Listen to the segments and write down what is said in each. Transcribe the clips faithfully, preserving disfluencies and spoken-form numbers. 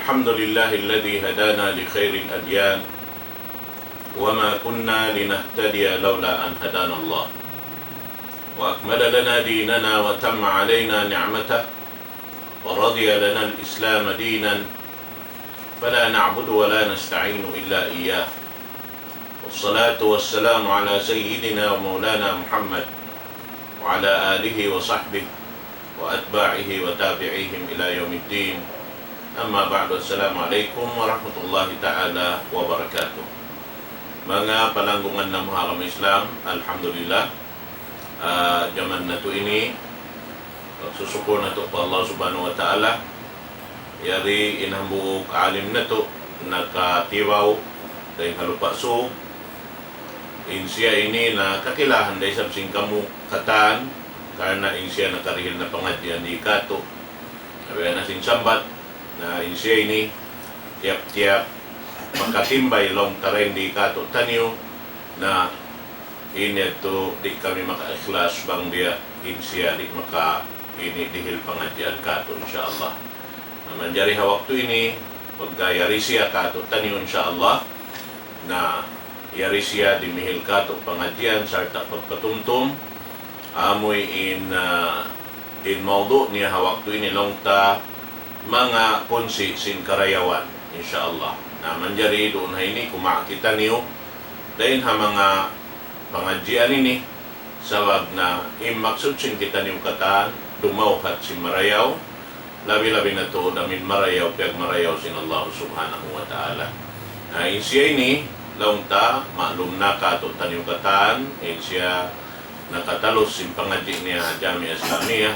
الحمد لله الذي هدانا لخير الأديان وما كنا لنهتدي لولا أن هدانا الله وأكمل لنا ديننا وتم علينا نعمته ورضي لنا الإسلام دينا فلا نعبد ولا نستعين إلا إياه. والصلاة والسلام على سيدنا ومولانا محمد وعلى آله وصحبه وأتباعه وتابعيهم إلى يوم الدين. أما بعد، السلام عليكم ورحمة الله تعالى وبركاته. Manga palanggungan namu' ha agama Islam, alhamdulillah, ah, jaman natu' ini, pagsusukul natu' pa Allah Subhanahu wa Ta'ala, yari in hambuuk alim natu' nakatibaw dayn ha Lupa' Sug, in siya ini nakakilahan da isab sin kamu katan, karna' in siya nakarihil na pangadjian di katu'. Sabi na sin sambat, na in siya ini, tiyap-tiyap makatimbay laung ta dayn di katu' taniyu, na ini yadtu di' kami makaikhlas bang biya' in siya di' maka ini dihil pangadjian katu', insya Allah. Na manjari ha waktu ini, pagka yari siya katu' taniyu, insya Allah, na yari siya dimihil katu' pangadjian sarta' pagpatumtum, amuin, ah, in mawdu' niya ha waktu ini laung ta manga kunsi sin karayawan, insya Allah. Na manjari duun ha ini kumawa' kitaniyu dayn ha manga pangadjian ini, sabab na in maksud sin kitaniyu katan dumawhat sin marayaw, labi-labi na tuud amuin marayaw, piyagmarayaw sin Allah Subhanahu wa Ta'ala. Na in siya ini, laung ta, ma'lum na katu' taniyu katan, in siya nakatalus sin pangadji' niya ha Jamiah Islamiyah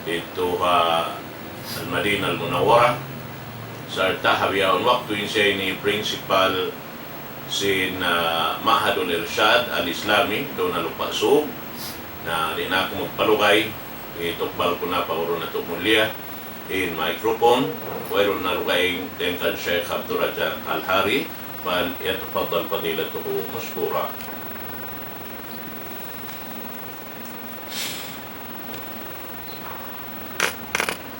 didtu ha Al-Madinah Al-Munawwarah, sarta' ha bihaun waktu in siya ini principal sin, ah, Ma'hadul Irshad Al-Islami duun ha Lupa' Sug. Na di' na aku magpalugay, itukbal ku na pa guru natu' mulia in microphone, wayruun na dugaing dayn kan Sheikh Abdul Razak Al-Hari, فليتفضل فضيلته مشكورا.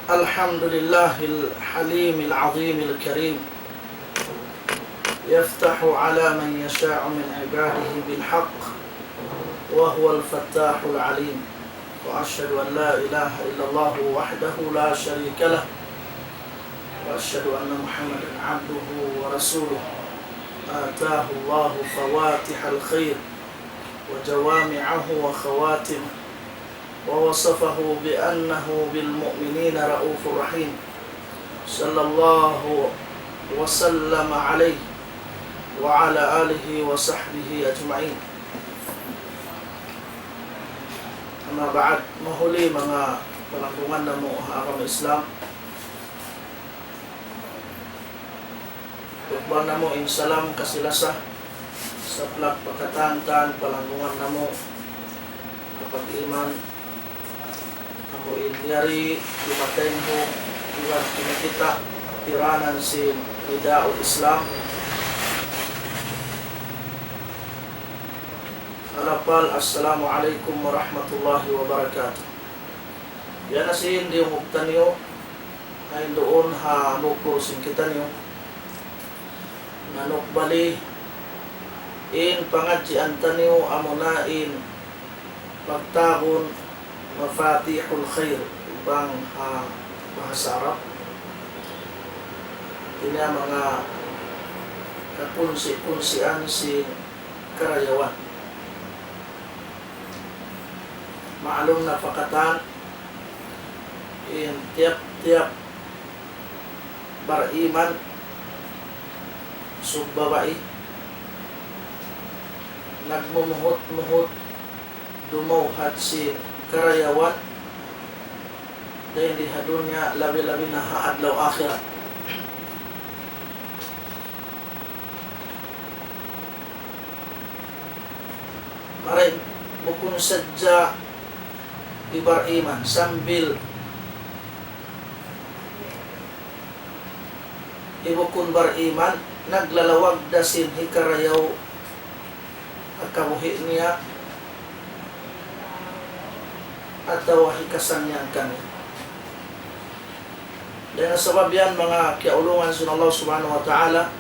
الحمد لله الحليم العظيم الكريم، يفتح على من يشاء من عباده بالحق، وهو الفتاح العليم. وأشهد أن لا إله إلا الله وحده لا شريك له، وأشهد أن محمدا عبده ورسوله، آتاه الله فواتح الخير وجوامعه وخواتمه، ووصفه بأنه بالمؤمنين رءوف رحيم، صلى الله وسلم عليه وعلى آله وصحبه أجمعين. أما بعد، mahuli manga palanggungan namu' ha agama Islam, tukbal namu' in salam kasi-lasa, saplak pa katan-katan palanggungan namu' kapag-iman, amu in yari, di' mataynhu, iban kinikita', tiranan sin Nidaul Islam. Alapal, Assalamu alaykum warahmatullahi wabarakatuh. Biya' na sin diyungug taniyu, na in duun ha bukul sin kitaniyu. Manukbali in pangadjian taniyu amuna in pagtawagun Mafatihul Khair bang ha bahasa Arab. Ini manga kakunsi-kunsian sin karayawan. Ma'lum na pa katan, in tiyap-tiyap bariman, sug babai, nagmumuhut-muhut dumawhat sin karayawan, dayn di ha dunya, labi-labi na ha adlaw akhirat. Mari, bukun sadja di bariman, sambil di bukun bariman, naglalawag da sin hikarayaw ha kabuhi' niya atawa hikasannyang kaniya. Dayn ha sabab yan, manga kiyaulungan sin Allah Subhanahu wa Ta'ala,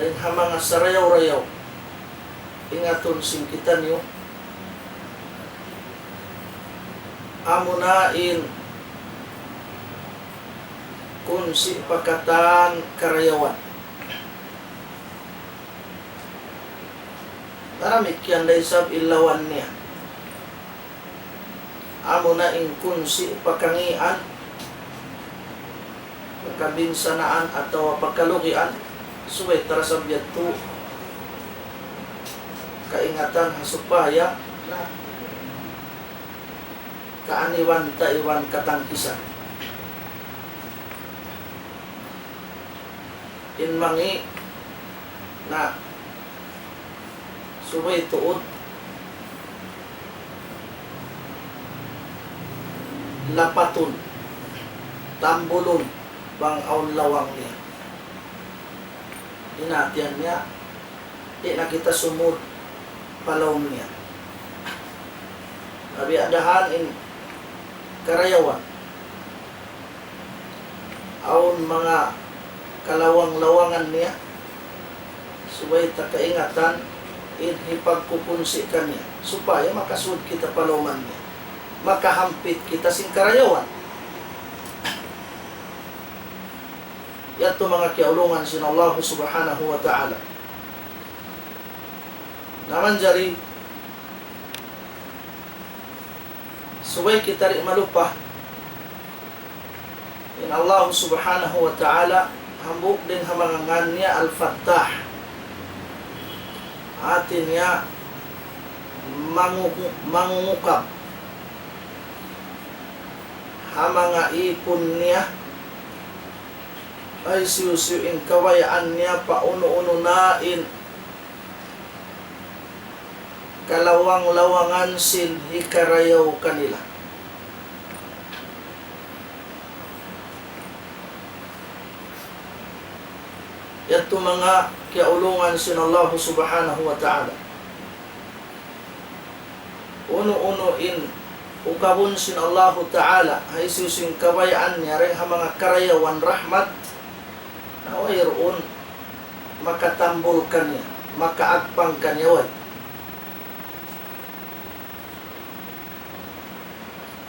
dayn ha manga sarayaw-rayaw, ingatun sin kitaniyu, amuna in kunsi' pa katan karayawan. Damikkiyan da isab in lawan niya. Amuna in kunsi' pa kangīan, pa kabinsanaan atawa pa kalugian, subay ta da isab yadtu kaingatan ha supaya na kaaniwan ta iban katangkisan. In mangī' na subay tuud lapatun, tambulun, bang awn lawang niya. In hātihan niya, di' na kita sumud pa lawm niya. Na biya' da han in karayawan. Awn manga kalawang-lawangan niya, subay ta kaingatan in hipagkukunsi' kaniya, supaya makasud kita pa lawm niya, makahampit kita sin karayawan. Yadtu manga kiyaulungan sin Allah Subhanahu wa Ta'ala. Na manjari, subay kita di' malupa in Allah Subhanahu wa Ta'ala, hambuuk dayn ha manga ngān niya Al-Fattah. Hāti niya mangu-, mangungukab ha manga īpun niya, hisiyu-siyu in kabayaan niya pa unu-unu na in kalawang-lawangan sin hikarayaw kanila. Yadtu manga kiyaulungan sin Allah Subhanahu wa Ta'ala. Unu-unu in ukabun sin Allahu Ta'ala, hisiyu-siyu in kabayaan niya dayn ha manga karayawan rahmat, na wayruun makatambul kaniya, makaagpang kaniya, way.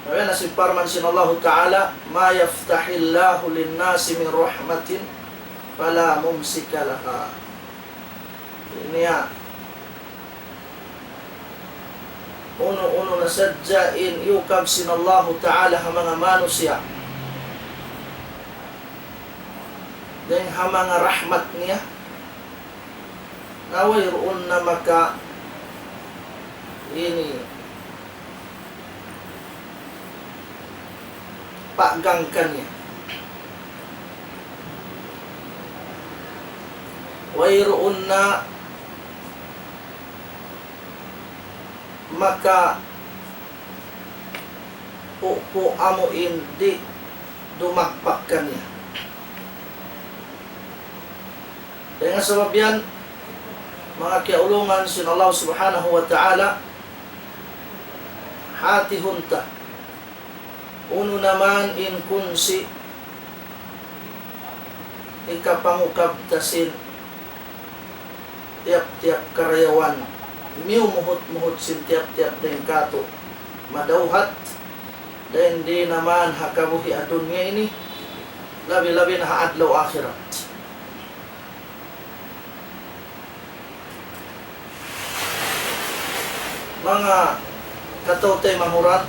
Labi na sin parman sin Allahu Ta'ala, ما يفتح الله للناس من رحمة فلا ممسك لها. Ini ya. Unu-unu na sadja in iyukab sin Allahu Ta'ala ha manga manusiya', dayn ha manga rahmat niya, na wayruun na maka ini pagangkan niya. Wayruun na maka pupu amu in di' dumagpak kaniya. Dayn ha sabab yan, manga kiyaulungan sin Allah Subhanahu wa Ta'ala, hātihun ta unu na man in kunsi' hikapangukab ta sin tiyap-tiyap karayawan, miyumuhut-muhut sin tiyap-tiyap dayn kātu' madawhat, dayn di na man ha kabuhi' ha dunya ini, labi-labi na ha adlaw akhirat. Manga kataw-taymanghuran,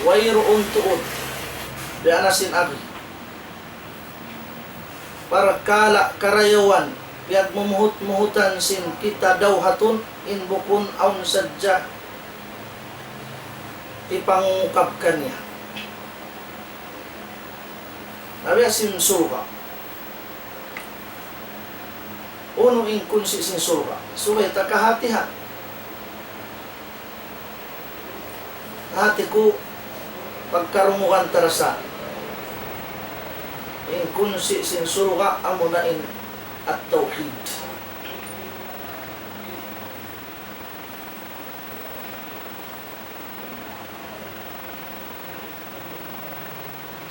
wayruun tuud, biya' na sin agi, parkala' karayawan, piyagmumuhut-muhutan sin kita dawhatun, in bukun awn sadja hipangungukab kaniya. Na biya' sin surga'. Unu in kunsi' sin surga'? Subay ta kahātihan. Hāti ku, pagkarungugan ta da sa. In kunsi' sin surga' amuna in at-tawhid.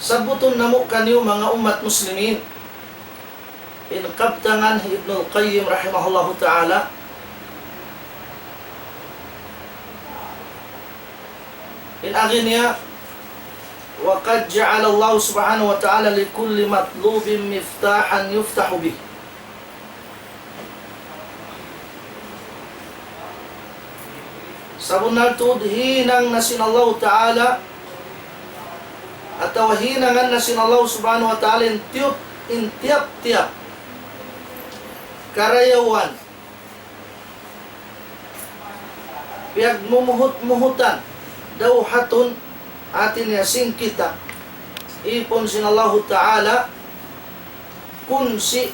Sabbutun namu' kaniyu manga ummat muslimin, in kabtangan hi Ibnul Qayyim rahimahullahu ta'ala, in agi niya, وقد جعل الله سبحانه وتعالى لكل مطلوب مفتاحا يفتح به. Sabunnal tuud hinang na sin Allahu Ta'ala, atawa hinangan na sin Allah Subhanahu wa Ta'ala in tiyup, in tiyap-tiyap karayawan, piyagmumuhut-muhutan, dawhatun, hati niya sin kita, ipun sin Allahu Ta'ala, kunsi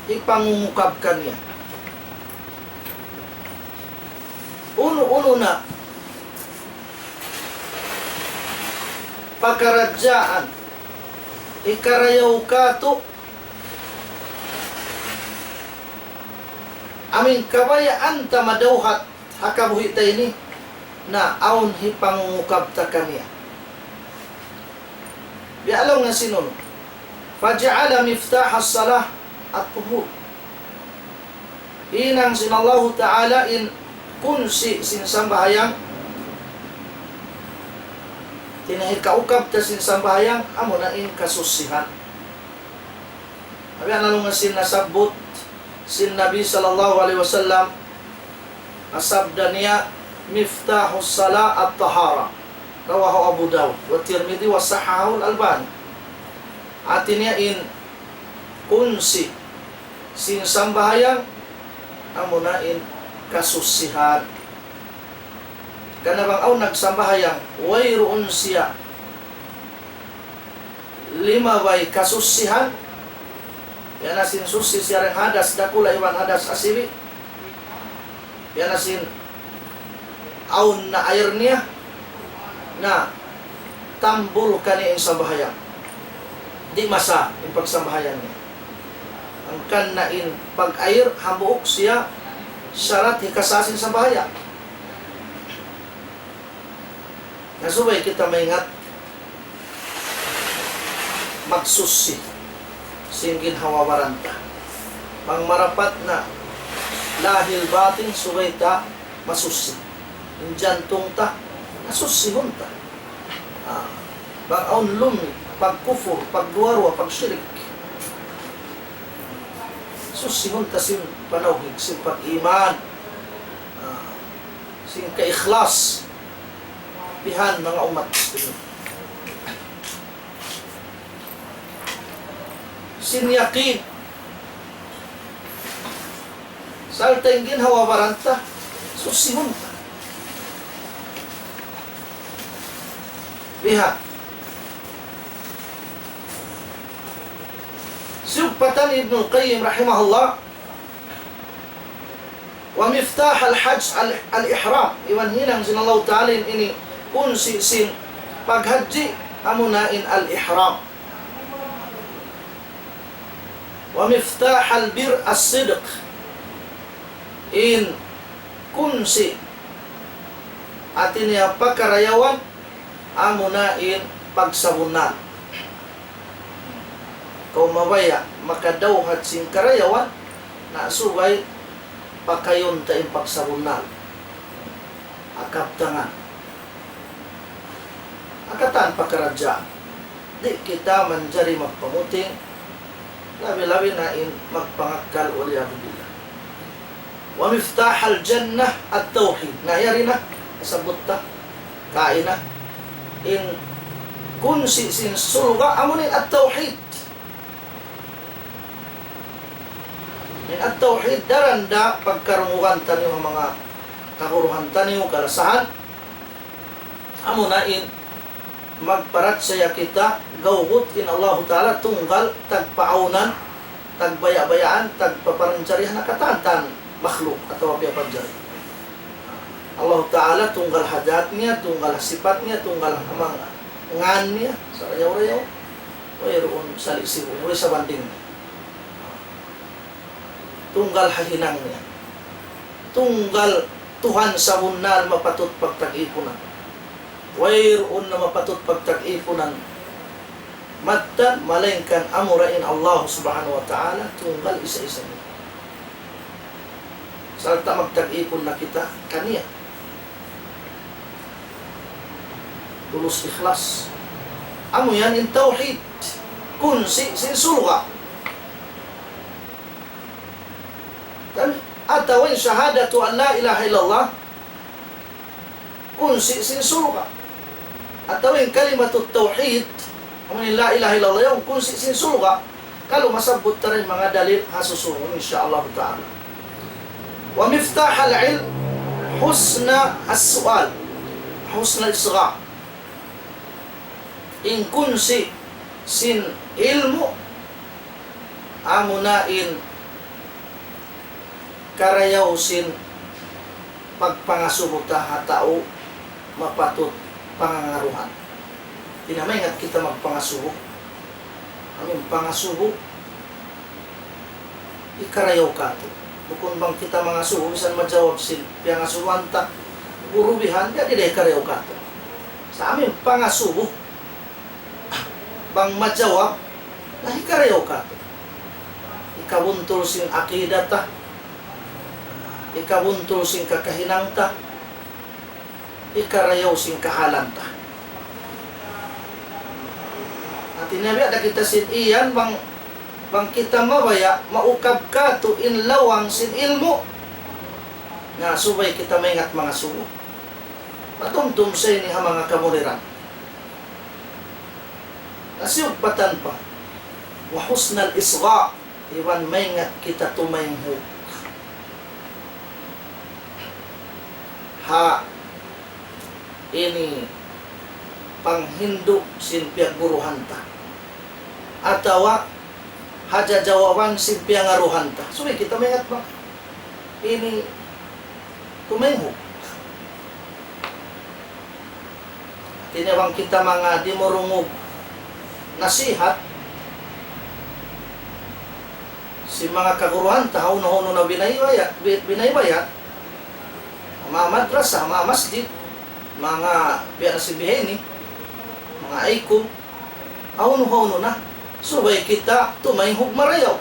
hipangungukab kaniya. Unu-unu na pakaradjaan hikarayaw katu', amu in kabayaan ta madawhat ha kabuhi' ta ini, na awn hipangungukab ta kaniya. Biya' laung niya sin unu, فجعل مفتاح الصلاة الطهور. Hinang sin Allahu Ta'ala in kunsi sin sambahayang, hati niya hikaukab ta sin sambahayang, amuna in kasusihan. Biya' na laung sin nasabbut sin Nabi sallallahu alayhi wasallam, sabda niya, مفتاح الصلاة الطهارة. رواه أبو داود والترمذي وصححه الألباني. Hati niya in kunsi sin sambahayang, amuna in kasusihan. Karna' bang awn nagsambahayang, wayruun siya limabay kasusihan, biya' na sin susi siya dayn ha hadas dakula' iban hadas asibi', biya' na sin awn na air niya, na tambul kaniya in sambahayang. Di' masah in pagsambahayang niya. Hangkan na in pag-air, hambuuk siya sarat hikasah sin sambahayang. Na subay kita maingat magsusi sin ginhawa-baran ta. Bang marapat na lahil batin, subay ta masusi. In jantung ta, na susihun ta. Ah, bang awn lumi, pagkufur, pagduwa-ruwa, pagshirik, susihun ta sin panawhid, sin pag-iman, ah, sin kaikhlas. Bihan manga ummat muslimin. Sin yakin. Sarta' in ginhawa-baran ta, susihun ta. Bihan. Siyugpatan Ibnul Qayyim rahimahullah, ومفتاح الحج ال-، الإحرام. Iban hinang sin Allahu Ta'ala in ini kunsi sin paghajji, amuna in al-ihram. ومفتاح البر الصدق. In kunsi, hati niya pakarayawan, amuna in pagsabunnal. Kaw mabaya' makadawhat sin karayawan, na subay pakayun ta in pagsabunnal. Ha kabtangan. Ha katan pakaradjaan. Di' kita manjari magpamuting, labi-labi na in magpangakkal, والعياذ بالله. ومفتاح الجنة التوحيد. Na yari na, nasabbut ta kaina. In kunsi sin surga', amuna in at-tawhid. In at-tawhid, daran da pagkarungugan taniyu ha manga kaguruhan taniyu, kalasahan. Amuna in magparachaya kita, gawgut in Allahu Ta'ala tunggal tagpaawnan, tagbaya'-bayaan, tagpaparanjarihan ha katan-katan makhluk atawa piyapanjari. Allahu Ta'ala tunggal ha dhat niya, tunggal ha sipat niya, tunggal ha manga ngan niya, sarayaw-rayaw. Wayruun salisibu, way sabanding. Tunggal ha hinang niya. Tunggal Tuhan sabunnal mapatut pagtag-ipunan. Wayruun na mapatut pagtag-ipunan mattan, malaingkan amura in Allah Subhanahu wa Ta'ala, tunggal isa-isa niya. Sarta' magtag-ipun na kita kaniya. Tulus ikhlas. Amu yan in tawhid. Kunsi sin surga'. Tan-, atawa in shahadatu an la ilaha illallah, kunsi sin surga'. Atawa in kalimatut tawhid, amu in la ilaha illallah, yan kunsi sin surga'. Kalu masabbut ta in manga dalil ha susungun, insya Allah ta'ala. ومفتاح العلم حسن السؤال، حسن الإصغاء. In kunsi sin ilmu', amuna in karayaw sin pagpangasubu ta ha tau mapatut pangangaruhan. Di' na maingat kita magpangasubu. Amu in pangasubu, hikarayaw katu'. Bukun bang kita mangasubu, misan majawab sin piyangasubuhan ta, guru bihan, di' da hikarayaw katu'. Sa' amu in pangasubu, bang majawab, na hikarayaw katu'. Hikabuntul sin akida ta, hikabuntul sin kakahinang ta, hikarayaw sin kahalan ta. Hati niya biya' da kita sin iyan bang, bang kita mabaya' maukab katu' in lawang sin ilmu'. Na subay kita maingat mangasubu. Matumtum sa ini ha manga kamuliran. Na siyugpatan pa. وحسن الإصغاء. Iban maingat kita tumainghug ha ini panghindu' sin piyagguruhan ta. Atawa ha jajawaban sin piyangaruhan ta. Subay kita maingat ba? Ini tumainghug. Hati niya bang kita manga dimurungug nasihat sin manga kaguruhan ta, hawnu-hawnu na binaybaya', bi-, binaybaya', manga madrasa, manga masjid, manga biya' na sin bihaini, manga aykum, hawnu-hawnu na, subay kita tumainghug marayaw.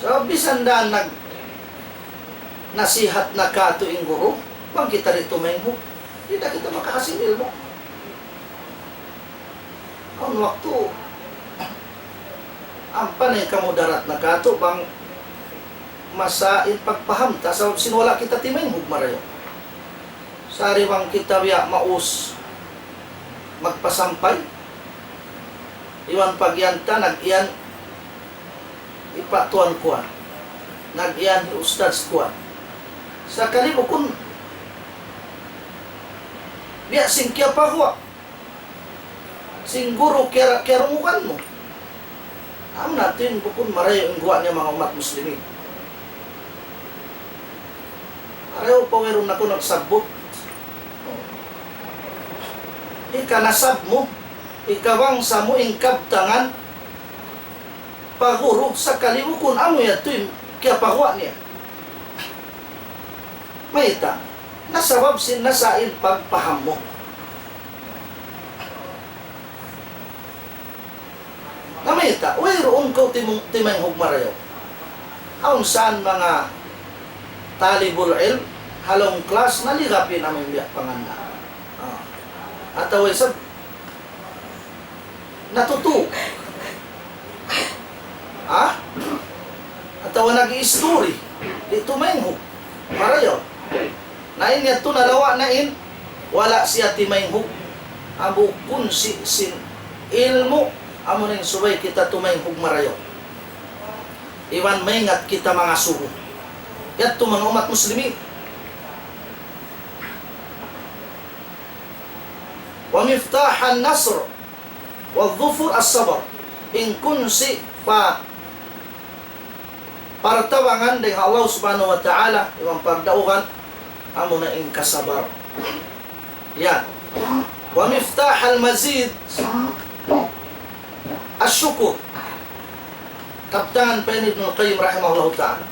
Sabab bisan da nag-, nasihat na katu' in guru, bang kita di' tumainghug, di' da kita makahasil ilmu'. Awn waktu, ampa na in kamudarat na katu' bang masa in pagpaham ta, sabab sin wala' kita timainghug marayaw. Sari bang kita biya' maus magpasampay, iban pagiyan ta nag-iyan hi pa tuwan kuwan, nag-iyan hi ustadz kuwan. Sakali bukun biya' sin kiyapaguwa' sin guru kiya-, kiyarungugan mu. Amuna tuud in bukun marayaw in guwa' niya manga ummat muslimin. Marayaw pa wayruun aku nagsabbut. Ika nasab mu, ika bangsa mu in kabtangan pa guru sakali bukun amu yadtu in kiyapaguwa' niya. Mayta'? Na sabab sin nasa in pagpaham mu. Na mayta', wayruun kaw timu-, timainghug marayaw. Awn saan manga talibul ilm, ha lawm class, naligap in amu in biya' pangannal. Ah. Atawa isab, natutu'. Ha? Atawa nag-i-story. Di' tumainghug marayaw. Na in yadtu nalawa' na in, wala' siya timainghug. Amu kunsi sin ilmu', amu na in subay kita tumainghug marayaw. Iban maingat kita mangasubu. Yadtu manga ummat muslimin. ومفتاح النصر والظفر الصبر. In kunsi pa partabangan dayn ha Allah Subhanahu wa Ta'ala, iban pardaugan, amuna in kasabar. Yan. ومفتاح المزيد الشكر. Kabtangan pa yan Ibnul Qayyim rahimahullahu ta'ala.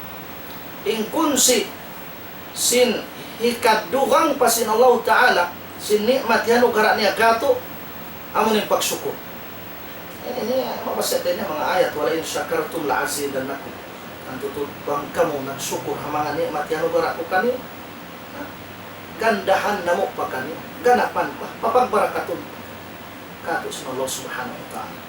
In kunsi sin hikadugang pa sin Allahu Ta'ala, sin ni'mat hiyanugra' niya kātu', Amu na in pagsukur. Ini, ini, mabasa ta ini manga ayat, "ولئن شكرتم لأزيدنكم." Hangkan tuud bang kamu nagsukur ha manga ni'mat iyanugara' ku kaniyu, ha? Gandahan namu' pa kaniyu, ganapan pa, papagbarakatun pa katu' sin Allah Subhanahu wa Ta'ala.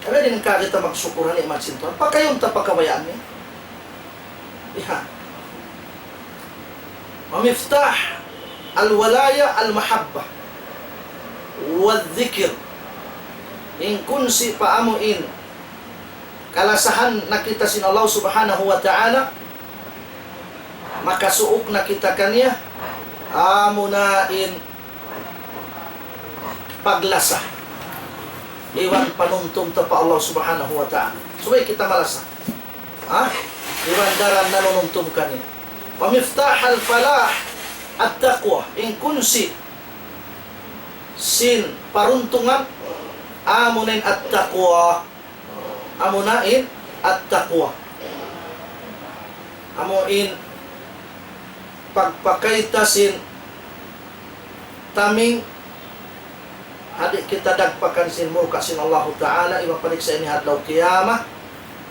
Tapi di' na kita magsukur ha ni'mat sin Tuhan, pakayun ta pa kabayaan niya. Iha. ومفتاح الولاية المحبة والذكر. In kunsi' pa amu in kalasahan na kita sin Allah Subhanahu wa Ta'ala, makasuuk na kita kaniya, amu na in paglasa iban panumtum ta pa Allah Subhanahu wa Ta'ala. Subay kita malasa. Ha? Iban daran nanunumtum kaniya. ومفتاح الفلاح التقوى. In kunsi' sin paruntungan, amu na in at-taqwa. Amu na in at-taqwa. Amu in pagpakayta sin taming, ha di' kita dagpakan sin murka' sin Allahu Ta'ala, iban paniksa' ini ha adlaw qiyamah,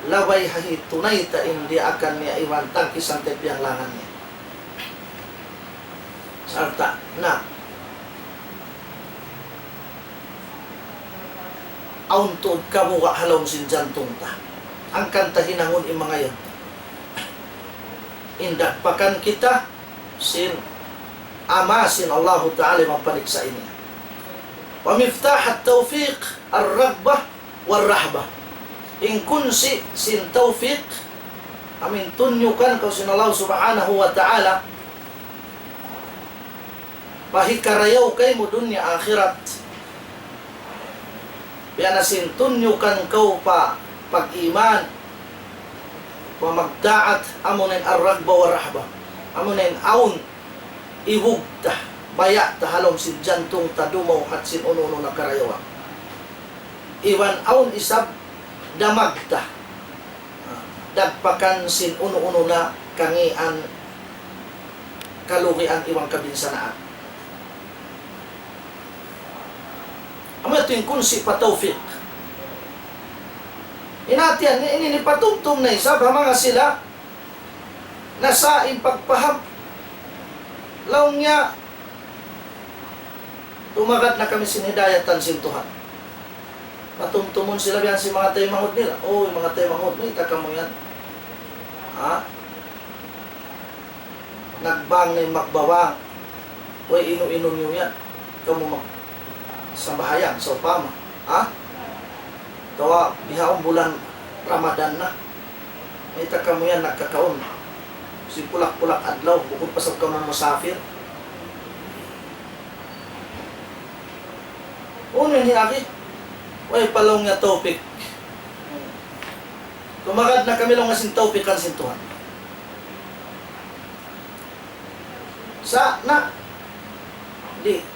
labay ha hitunay ta in diyaakan niya iban tangkisan ta in piyanglangan niya. Sarta' na, awn tuud kabuga' ha lawm sin jantung ta. Hangkan ta hinangun in manga yan. In dagpakan kita sin Ama sin Allahu Ta'ala iban paniksa' ini. ومفتاح التوفيق الرغبة والرهبة. In kunsi' sin tawfik, amu in tunyukan kaw sin Allah Subhanahu wa Ta'ala, pa hikarayaw kaymu dunya akhirat. Biya' na sin tunyukan kaw pa pag-iman, pa magtaat, amu na in ar-raghba wa rahba. Amu na in awn ibug ta, baya' ta ha lawm sin jantung ta dumawhat sin unu-unu na karayawan. Iban awn isab damag ta, dagpakan sin unu-unu na kangīan, kalugian iban kabinsanaan. Amu yadtu in kunsi' pa tawfik. In hāti niya, ini, ini patumtum na isab ha manga sila nasa' in pagpaham. Laung niya, tumagad na kami sin hidayatan sin Tuhan. Patumtumun sila biya' sin manga taymanghud nila. Uy, manga taymanghud, mayta' kamu yan? Ha? Nagbang na in magbawang. Way inu-inu niyu yan. Kamu magsambahayang, sawpama. Ha? Atawa, bihaun bulan Ramadan na. Mayta' kamu yan nagkakaun sin pulak-pulak adlaw, bukun pa sab kamu musafir. Unu ini agi? Way pa laung niya tawfik. Tumagad na kami laung niya sin tawfikan sin Tuhan. Sa' na, di',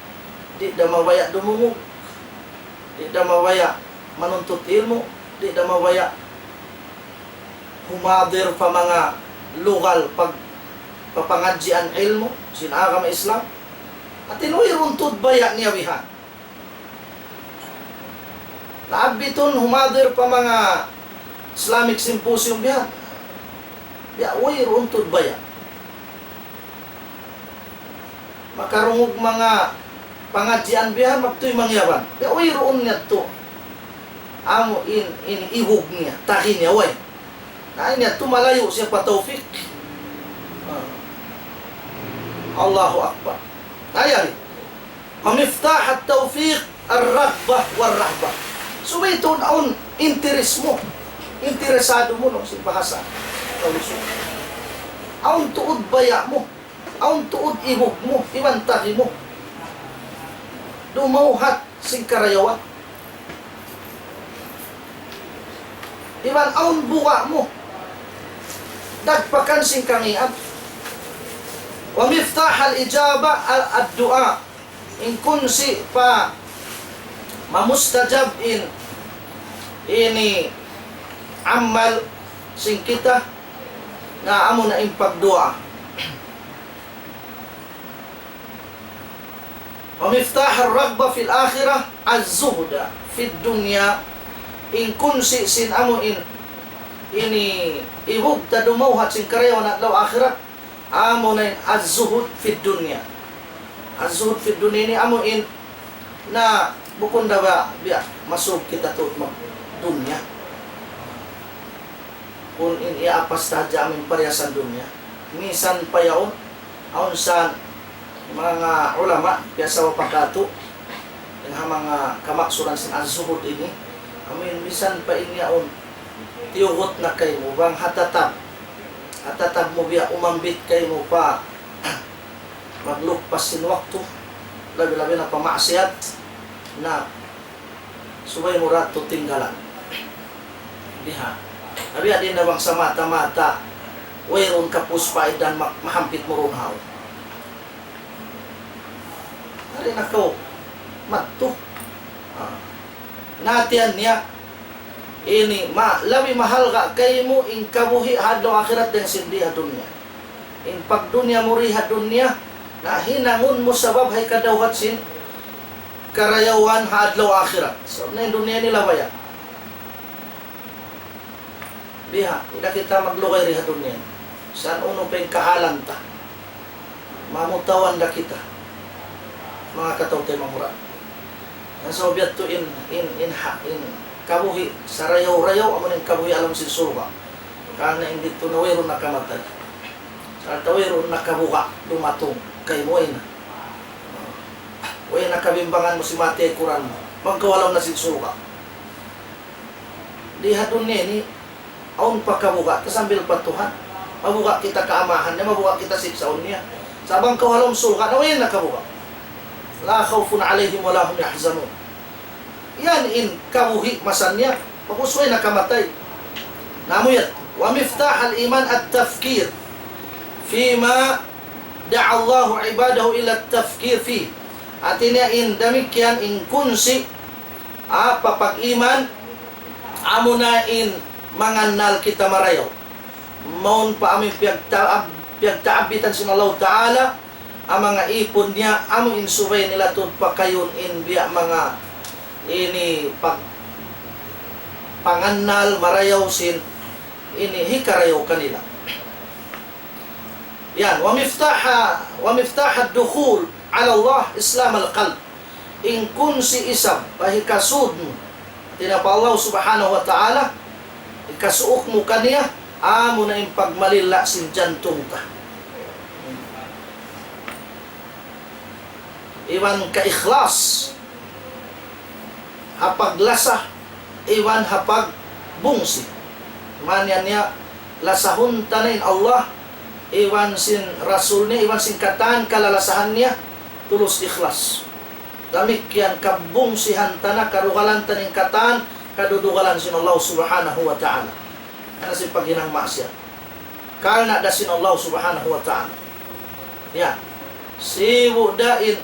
di' da mabaya' dumungug, di' da mabaya' manuntut ilmu', di' da mabaya' humadir pa manga lugal pag-, papangadjian ilmu' sin agama Islam. Hāti niya wayruun tuud baya' niya bihan. Taabitun humadir pa manga Islamic symposium bihan. Ya, wayruun tuud baya'. Makarungug manga pangadjian bihan, magtuy mangyaban. Ya, wayruun niya tuud. Amu in, in ibug niya, tahi niya, way. Na, ini yadtu malayu' siya pa tawfik. Ah. Allahu Akbar. Na, yari. ومفتاح التوفيق الرغبة والرهبة. Subay tuud awn interes mu. Interesado mu, no, sin bahasa Tagalog. Awn tuud baya' mu. Awn tuud ibug mu. Iban tahi mu. Dumawhat sin karayawan. Iban awn buga' mu. Dagpakan sin kangīan. ومفتاح الإجابة الدعاء. In kunsi' pa mamustajab in, ini amal sin kita, na amu na in pagduwaa. ومفتاح الرغبة في الآخرة الزهد في الدنيا. In kunsi' sin amu in ini ibug ta dumawhat sin karayawan adlaw akhirat, amu na in az-zuhud fid dunya. Az-zuhud fid dunya ini amu in na bukun da ba biya' masug kita tuud mag dunya. Kun in iyaapas ta hadja amu in pariyasan dunya. Misan pa yaun, awn sa manga ulama, biya' sa pa katu', in ha manga kamaksuran sin az-zuhud ini, amu in misan pa in yaun, tiyugut na kaymu, bang hatatab. Hatatab mu biya' umambit kaymu pa maglugpas sin waktu, labi-labi na pa maksiyat, na subay mu ra tuud tinggalan. Biha'. Abi, di' na bang sa mata-mata, wayruun kapus pa idan mak-, mahampit mu duun haw. Ari na kaw, madtu. Ah. Natiyan niya, ini, ma-, labi mahalga' kaymu in kabuhi' ha adlaw akhirat dayn sin di ha dunya. In pagdunya mu di ha dunya, na hinangun mu sabab ha hikadawhat sin karayawan ha adlaw akhirat. So, na in dunya ini labaya. Biha', di' da kita maglugay di ha dunya. Sa' unu pa in kahalan ta. Mamutawan da kita. Manga kataw-taymanghuran. Yan sa' biya' tu in, in, in ha, in kabuhi' sarayaw-rayaw, amu in kabuhi' ha lawm sin surga'. Karna' in didtu na wayruun na kamatay. Sarta' wayruun na kabuga' dumatung kaymu, way na. Way na kabimbangan mu sin mati ha kuran mu. Magkaw ha lawm na sin surga'. Di ha dunya ini, awn pa kabuga', tasambil pa Tuhan. Mabuga' kita kaamahan niya, mabuga' kita siksaun niya. Sa' bang kaw ha lawm surga', na way na kabuga'. لا خوف عليهم ولا هم يحزنون. Yan in kabuhi' masa niya, pag'ubus way na kamatay. Na amu yan, ومفتاح الإيمان التفكير فيما دعا الله عباده إلى التفكير فيه. Hati niya in damikkiyan in kunsi', ah, pa pag-iman, amuna in mangannal kita marayaw. Mawn pa amu in piyagtaab-, piyagtaabitan sin Allahu Ta'ala, in manga īpun niya, amu in subay nila tuud pakayun in biya' manga ini pag-, pangannal marayaw sin ini hikarayaw kanila. Yan, ومفتاح، ومفتاح الدخول على الله إسلام القلب. In kunsi' isab pa hikasud mu, hati niya pa Allah Subhanahu wa Ta'ala, hikasuuk mu kaniya, amuna in pagmalilla' sin jantung ta. Iban kaikhlas ha paglasa, iban ha pagbungsi. Maana niya, lasahun ta na in Allah, iban sin Rasul niya, iban sin katan kalalasahan niya, tulus ikhlas. Damikkiyan kabungsihan ta na, kadugalan ta na in katan kadudugalan sin Allah Subhanahu wa Ta'ala. Karna' sin paghinang maksiyat. Karna' da sin Allah Subhanahu wa Ta'ala. Ya. Sibu' da in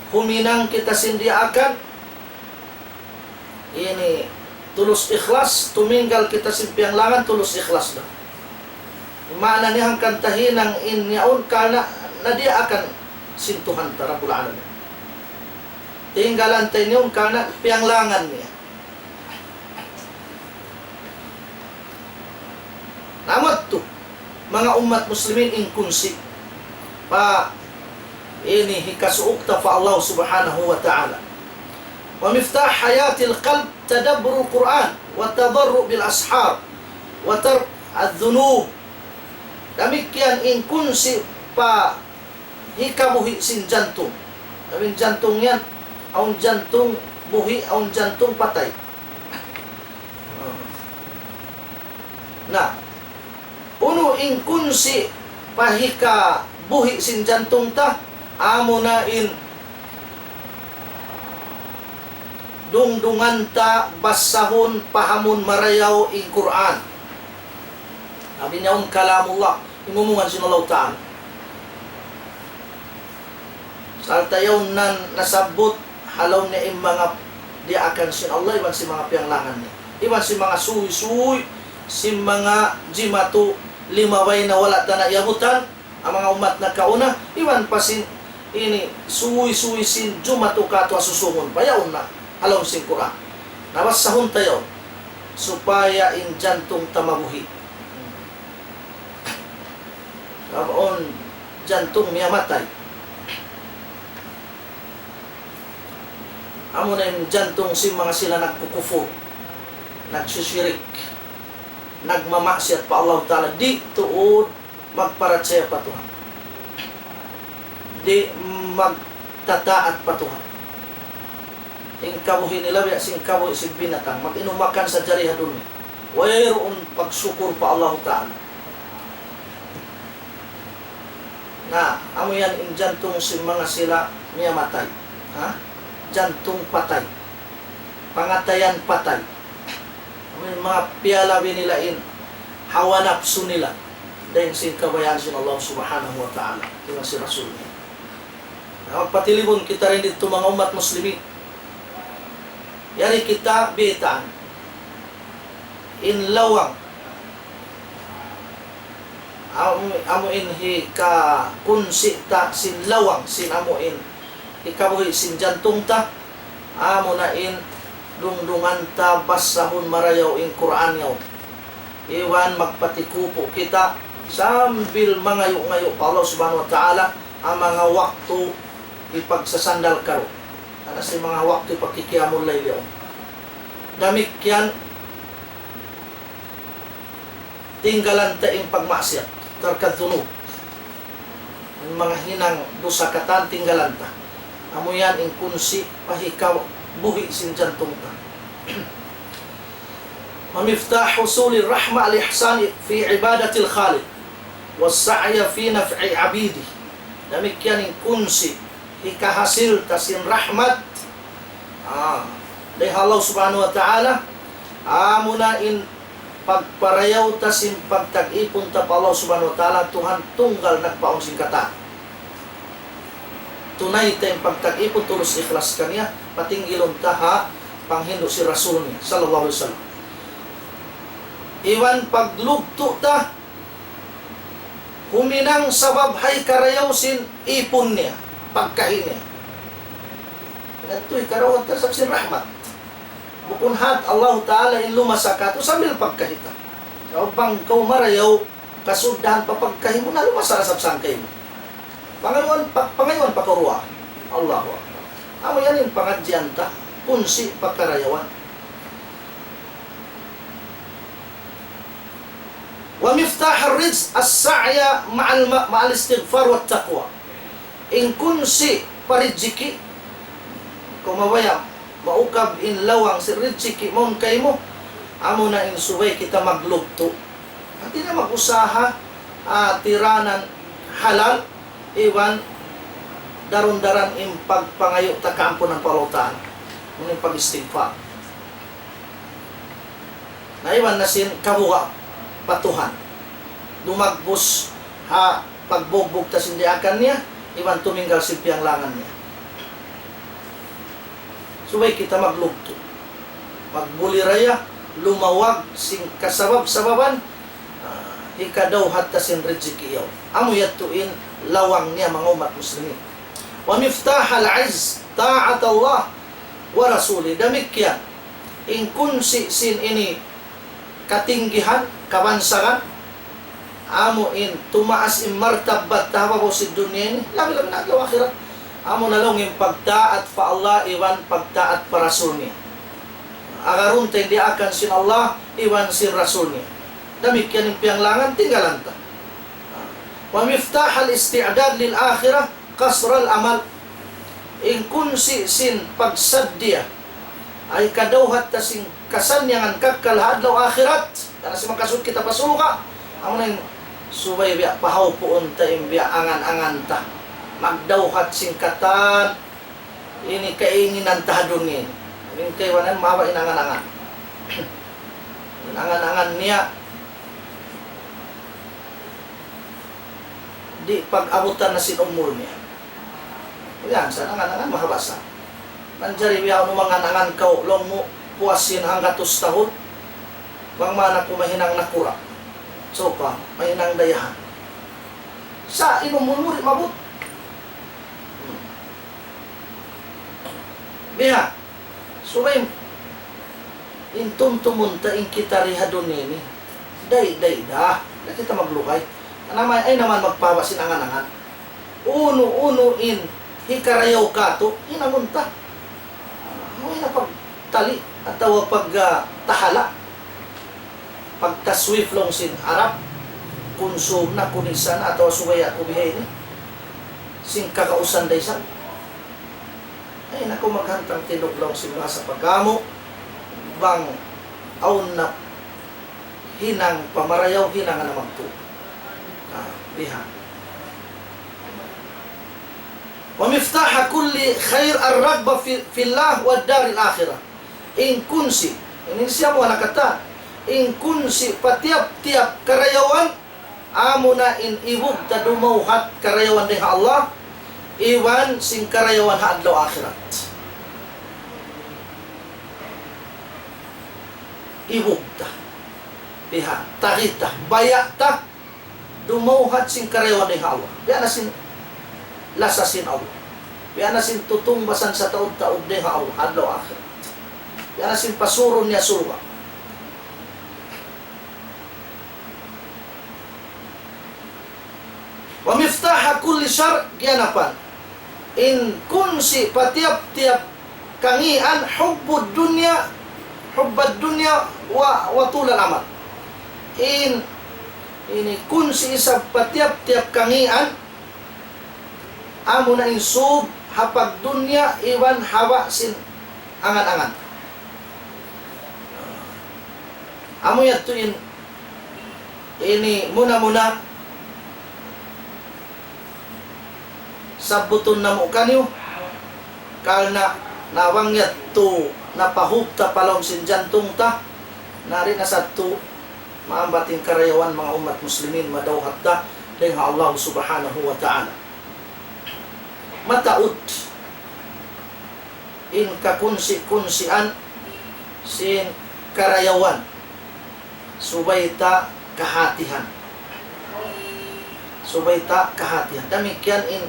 huminang kita sin diyaakan, ini tulus ikhlas, tuminggal kita sin piyanglangan, tulus ikhlas da. Maana niya hangkan ta hinang in yaun karna' na diyaakan sin Tuhan ta Rabbul Alamin. Tinggalan ta in yaun karna' piyanglangan niya. Na amu yadtu, manga ummat muslimin, in kunsi' pa ini hikasuuk ta pa Allah Subhanahu wa Ta'ala. ومفتاح حياة القلب تدبر القرآن والتضرع بالأسحار وترك الذنوب. Damikkiyan in kunsi' pa hikabuhi' sin jantung. Amu in jantung yan, awn jantung buhi', awn jantung patay. Na, unu in kunsi' pa hikabuhi' sin jantung ta, amuna in dungdungan ta basahun, pahamun marayaw in Qur'an. Abi niya yaun kalamullah, imumungan sin Allah Ta'ala. Sarta' yaun na nasabbut ha lawm niya in manga diyaakan sin Allah iban sin manga piyanglangan niya. Iban sin manga suysuy, sin manga jimatu limabay na wala' ta na iyabutan, in manga ummat nakauna, iban pa sin Ini suwi-suwi sin jumatu katu' ha susungun pa yaun na ha lawm sin Qur'an. Na basahun ta yaun supaya in jantung ta mabuhi'. Sabab in jantung niya matay. Amuna in jantung sin manga sila nagkukupur, nagsisirik, nagmamaksiyat pa Allah Ta'ala, di' tuud magparachaya pa Tuhan. Di' magtataat pa Tuhan. In kabuhi' nila biya' sin kabuhi' sin binatang, mag-inum makan sadja di ha dunya. Wayruun pagsukur pa Allah Ta'ala. Na, amu yan in jantung sin manga sila niya matay. Ha? Jantung patay. Pangatayan patay. Amu yan manga piyalabi nila in hawa napsu nila. Dayn sin kabayaan sin Allah Subhanahu wa Ta'ala. Iban sin Rasul niya. Na, magpatilibun kita dayn didtu manga ummat muslimin. Yari kita bitan in lawang. Amu, amu in hikakunsi' ta sin lawang, sin amu in hikabuhi' sin jantung ta, amuna in dungdungan ta basahun marayaw in Qur'an yaun. Iban magpatikupu' kita sambil mangayu'-ngayu' pa Allah Subhanahu wa Ta'ala, ha manga waktu hipagsasandal karu. Hangkan sin manga waktu hipagkikiyamul layl yaun. Damikkiyan, tinggalan ta in pagmaksiyat, tarkadh dhunub. In manga hinang dusa katan tinggalan ta. Amu yan in kunsi' pa hikabuhi' sin jantung ta. ومفتاح حصول الرحمة الإحسان في عبادة الخالق والسعي في نفع عبيده. Damikkiyan in kunsi' hikahasil ta sin rahmat, ah, dayn ha Allah Subhanahu wa Ta'ala, amuna in pagparayaw ta sin pagtag-ipun ta pa Allah Subhanahu wa Ta'ala, Tuhan tunggal nagpaawn sin katan. Tunay ta in pagtag-ipun tulus ikhlas kaniya, patinggilun ta ha panghindu' sin Rasul niya, sallallahu alayhi wasallam. Iban paglugtu' ta, huminang sabab ha hikarayaw sin ipun niya, pagkahi niya. Yadtu hikarayaw ta sabab sin rahmat. Bukun hat Allah Ta'ala in lumasa katu' sambil pagkahi ta. Sabab bang kaw marayaw, kasuddahan pa pagkahi mu na lumasa na sab sangkay mu. Pangayuan pa, pangayuan pa karuwa. Allahu Akbar. Amu yan in pangadjian ta, kunsi' pa karayawan. ومفتاح الرزق السعي مع الم-، مع الاستغفار والتقوى. In kunsi' pa rijiki', kaw mabaya', maukab in lawang sin rijiki' mawn kaymu, amuna in subay kita maglugtu'. Hati niya mag-usaha, ah, tiranan halal, iban daran-daran in pagpangayu' ta kaampunan pa Allah Ta'ala. Amu in pag-istighfar. Na iban na sin kabuga' pa Tuhan. Dumagbus ha pagbugbug ta sin diyaakan niya, iban tuminggal sin piyanglangan niya. Subay kita maglugtu', magbuliraya, lumawag sin kasabab-sababan, ah, hikadawhat ta sin rijiki' yaun. Amu yadtu in lawang niya manga ummat muslimin. ومفتاح العز طاعة الله ورسوله. Damikkiyan in kunsi' sin ini katinggihan, kabansagan, amu in tumaas in martabat ta ha babaw sin dunya ini, labi-labi na adlaw akhirat. Amu na laung in pagtaat pa Allah iban pagtaat pa Rasul niya. Agarun ta in diyaakan sin Allah iban sin Rasul niya. Damikkiyan in piyanglangan, tinggalan ta. ومفتاح الاستعداد للآخرة قصر الآمال. In kunsi' sin pagsaddiya, ay kadawhat ta sin kasannyangan kakkal ha adlaw akhirat, karna' sin makasud kita pa surga', amuna in subay biya' pahawpuun ta in biya' angan-angan ta. Magdawhat sin katan ini kainginan ta ha dunya ini. In kaibanan mahaba' in angan-angan. In angan-angan niya, di' pag-abutan na sin umul niya. Yan, sa' angan-angan mahaba' sa'. Manjari biya' unu mangan-angan kaw, laung mu, puas sin hanggatus tahun, bang man aku mahinang nakura'. So pa, mahinang dayahan. Sa' in umul mu di' maabut. Biha', subay in tumtumun ta in kita di ha dunya ini. Day-day da. Na kita maglugay. Anamay, ay naman magpawa' sin angan-angan. Unu-unu in hikarayaw katu', hinangun ta. Amu in pagtali atawa pag, ah, tahala'. Pagtaswif laung sin Arab, kunsum na, kunisa na, atawa subay aku bihaini. Sin kakausan da isab. Ay, naku, maghantang tindug laung sin manga sapa kamu, bang awn na hinang pamarayaw, hinang na magtu. Ah, biha'. ومفتاح كل خير الرغبة في، في الله والدار الآخرة. In kunsi, ini siya mu anak kata, in kunsi pa tiyap-tiyap karayawan, amuna in ibug ta dumawhat karayawan dayn ha Allah, iban sin karayawan ha adlaw akhirat. Ibug ta. Biha', tagi ta, baya' ta, dumawhat sin karayawan dayn ha Allah. Biya' na sin lasa sin Allah. Biya' na sin tutungbasan sataud-taud dayn ha Allah, adlaw akhirat. Biya' na sin pasurun niya surga'. ومفتاح كل شر, giyanapan. In kunsi pa tiyap-tiyap kangīan, حب الدنيا، حب الدنيا و، وطول الأمل. In, ini kunsi isab pa tiyap-tiyap kangīan, amuna in sūb ha pagdunya iban haba' sin angan-angan. Amu yadtu in, ini muna-muna sabbutun namu' kaniyu, karna' na bang yadtu napahūp ta pa lawm sin jantung ta, na di' na sadtu maambat in karayawan manga ummat muslimin madawhat ta dayn ha Allah Subhanahu wa Ta'ala. Mataud in kakunsi-kunsian sin karayawan subay ta kahātihan. Subay ta kahātihan. Damikkiyan in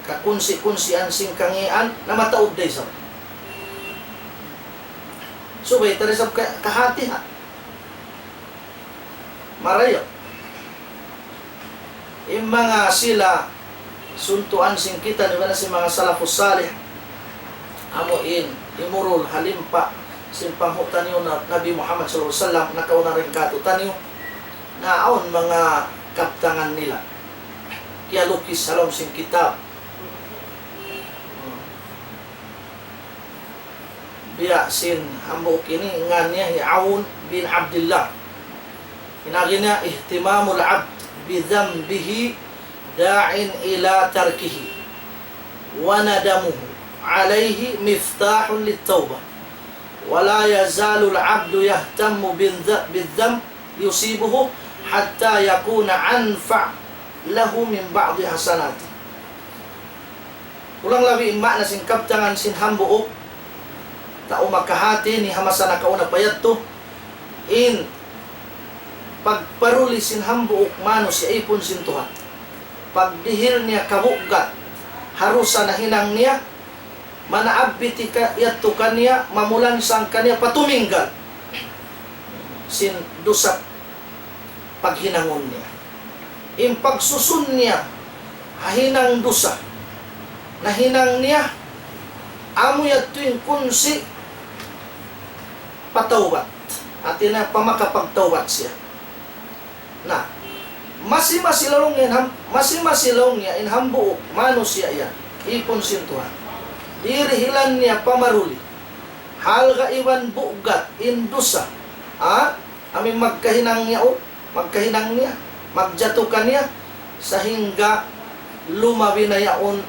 kakunsi-kunsian sin kangīan na mataud da isab. Subay ta da isab ka-, kahātihan. Marayaw. In manga sila suntuan sin kitaniyu, iban sin manga salafus salih, amu in imurul ha limpa sin panghu' taniyu na Nabi Muhammad sallallahu alayhi wasallam, nakauna dayn kātu'niyu, na awn manga kabtangan nila kiyalukis ha lawm sin kitab. Biya' sin hambuuk ini, ngan niya hi Awn bin Abdillah. In agi niya, اهتمام العبد بذنبه داع إلى تركه، وندمه عليه مفتاح للتوبة، ولا يزال العبد يهتم بالذ-، بالذنب يصيبه حتى يكون أنفع له من بعض حسناته. Kulang labi in maana sin kabtangan sin hambuuk tau makahāti ini ha masa nakauna pa yadtu, in pagparuli sin hambuuk manusiya' ipun sin Tuhan. Pagdihil niya kabugat ha dusa nahinang niya, manaabbit ka-, yadtu kaniya, mamulansang kaniya pa tuminggal sin dusa paghinangun niya. In pagsusun niya ha hinang dusa nahinang niya, amu yadtu in kunsi' pa tawbat. Hāti niya pa makapagtawbat siya. Na, masi-masi laung in ham-, masi-masi laung niya in hambuuk manusiya' yan, ipun sin Tuhan. Dirihilan niya pamaruli. Halga' iban bugat in dusa. Ha? Amu in magkahinang niya, o, magkahinang niya, magjatu kaniya, sahingga lumabi na yaun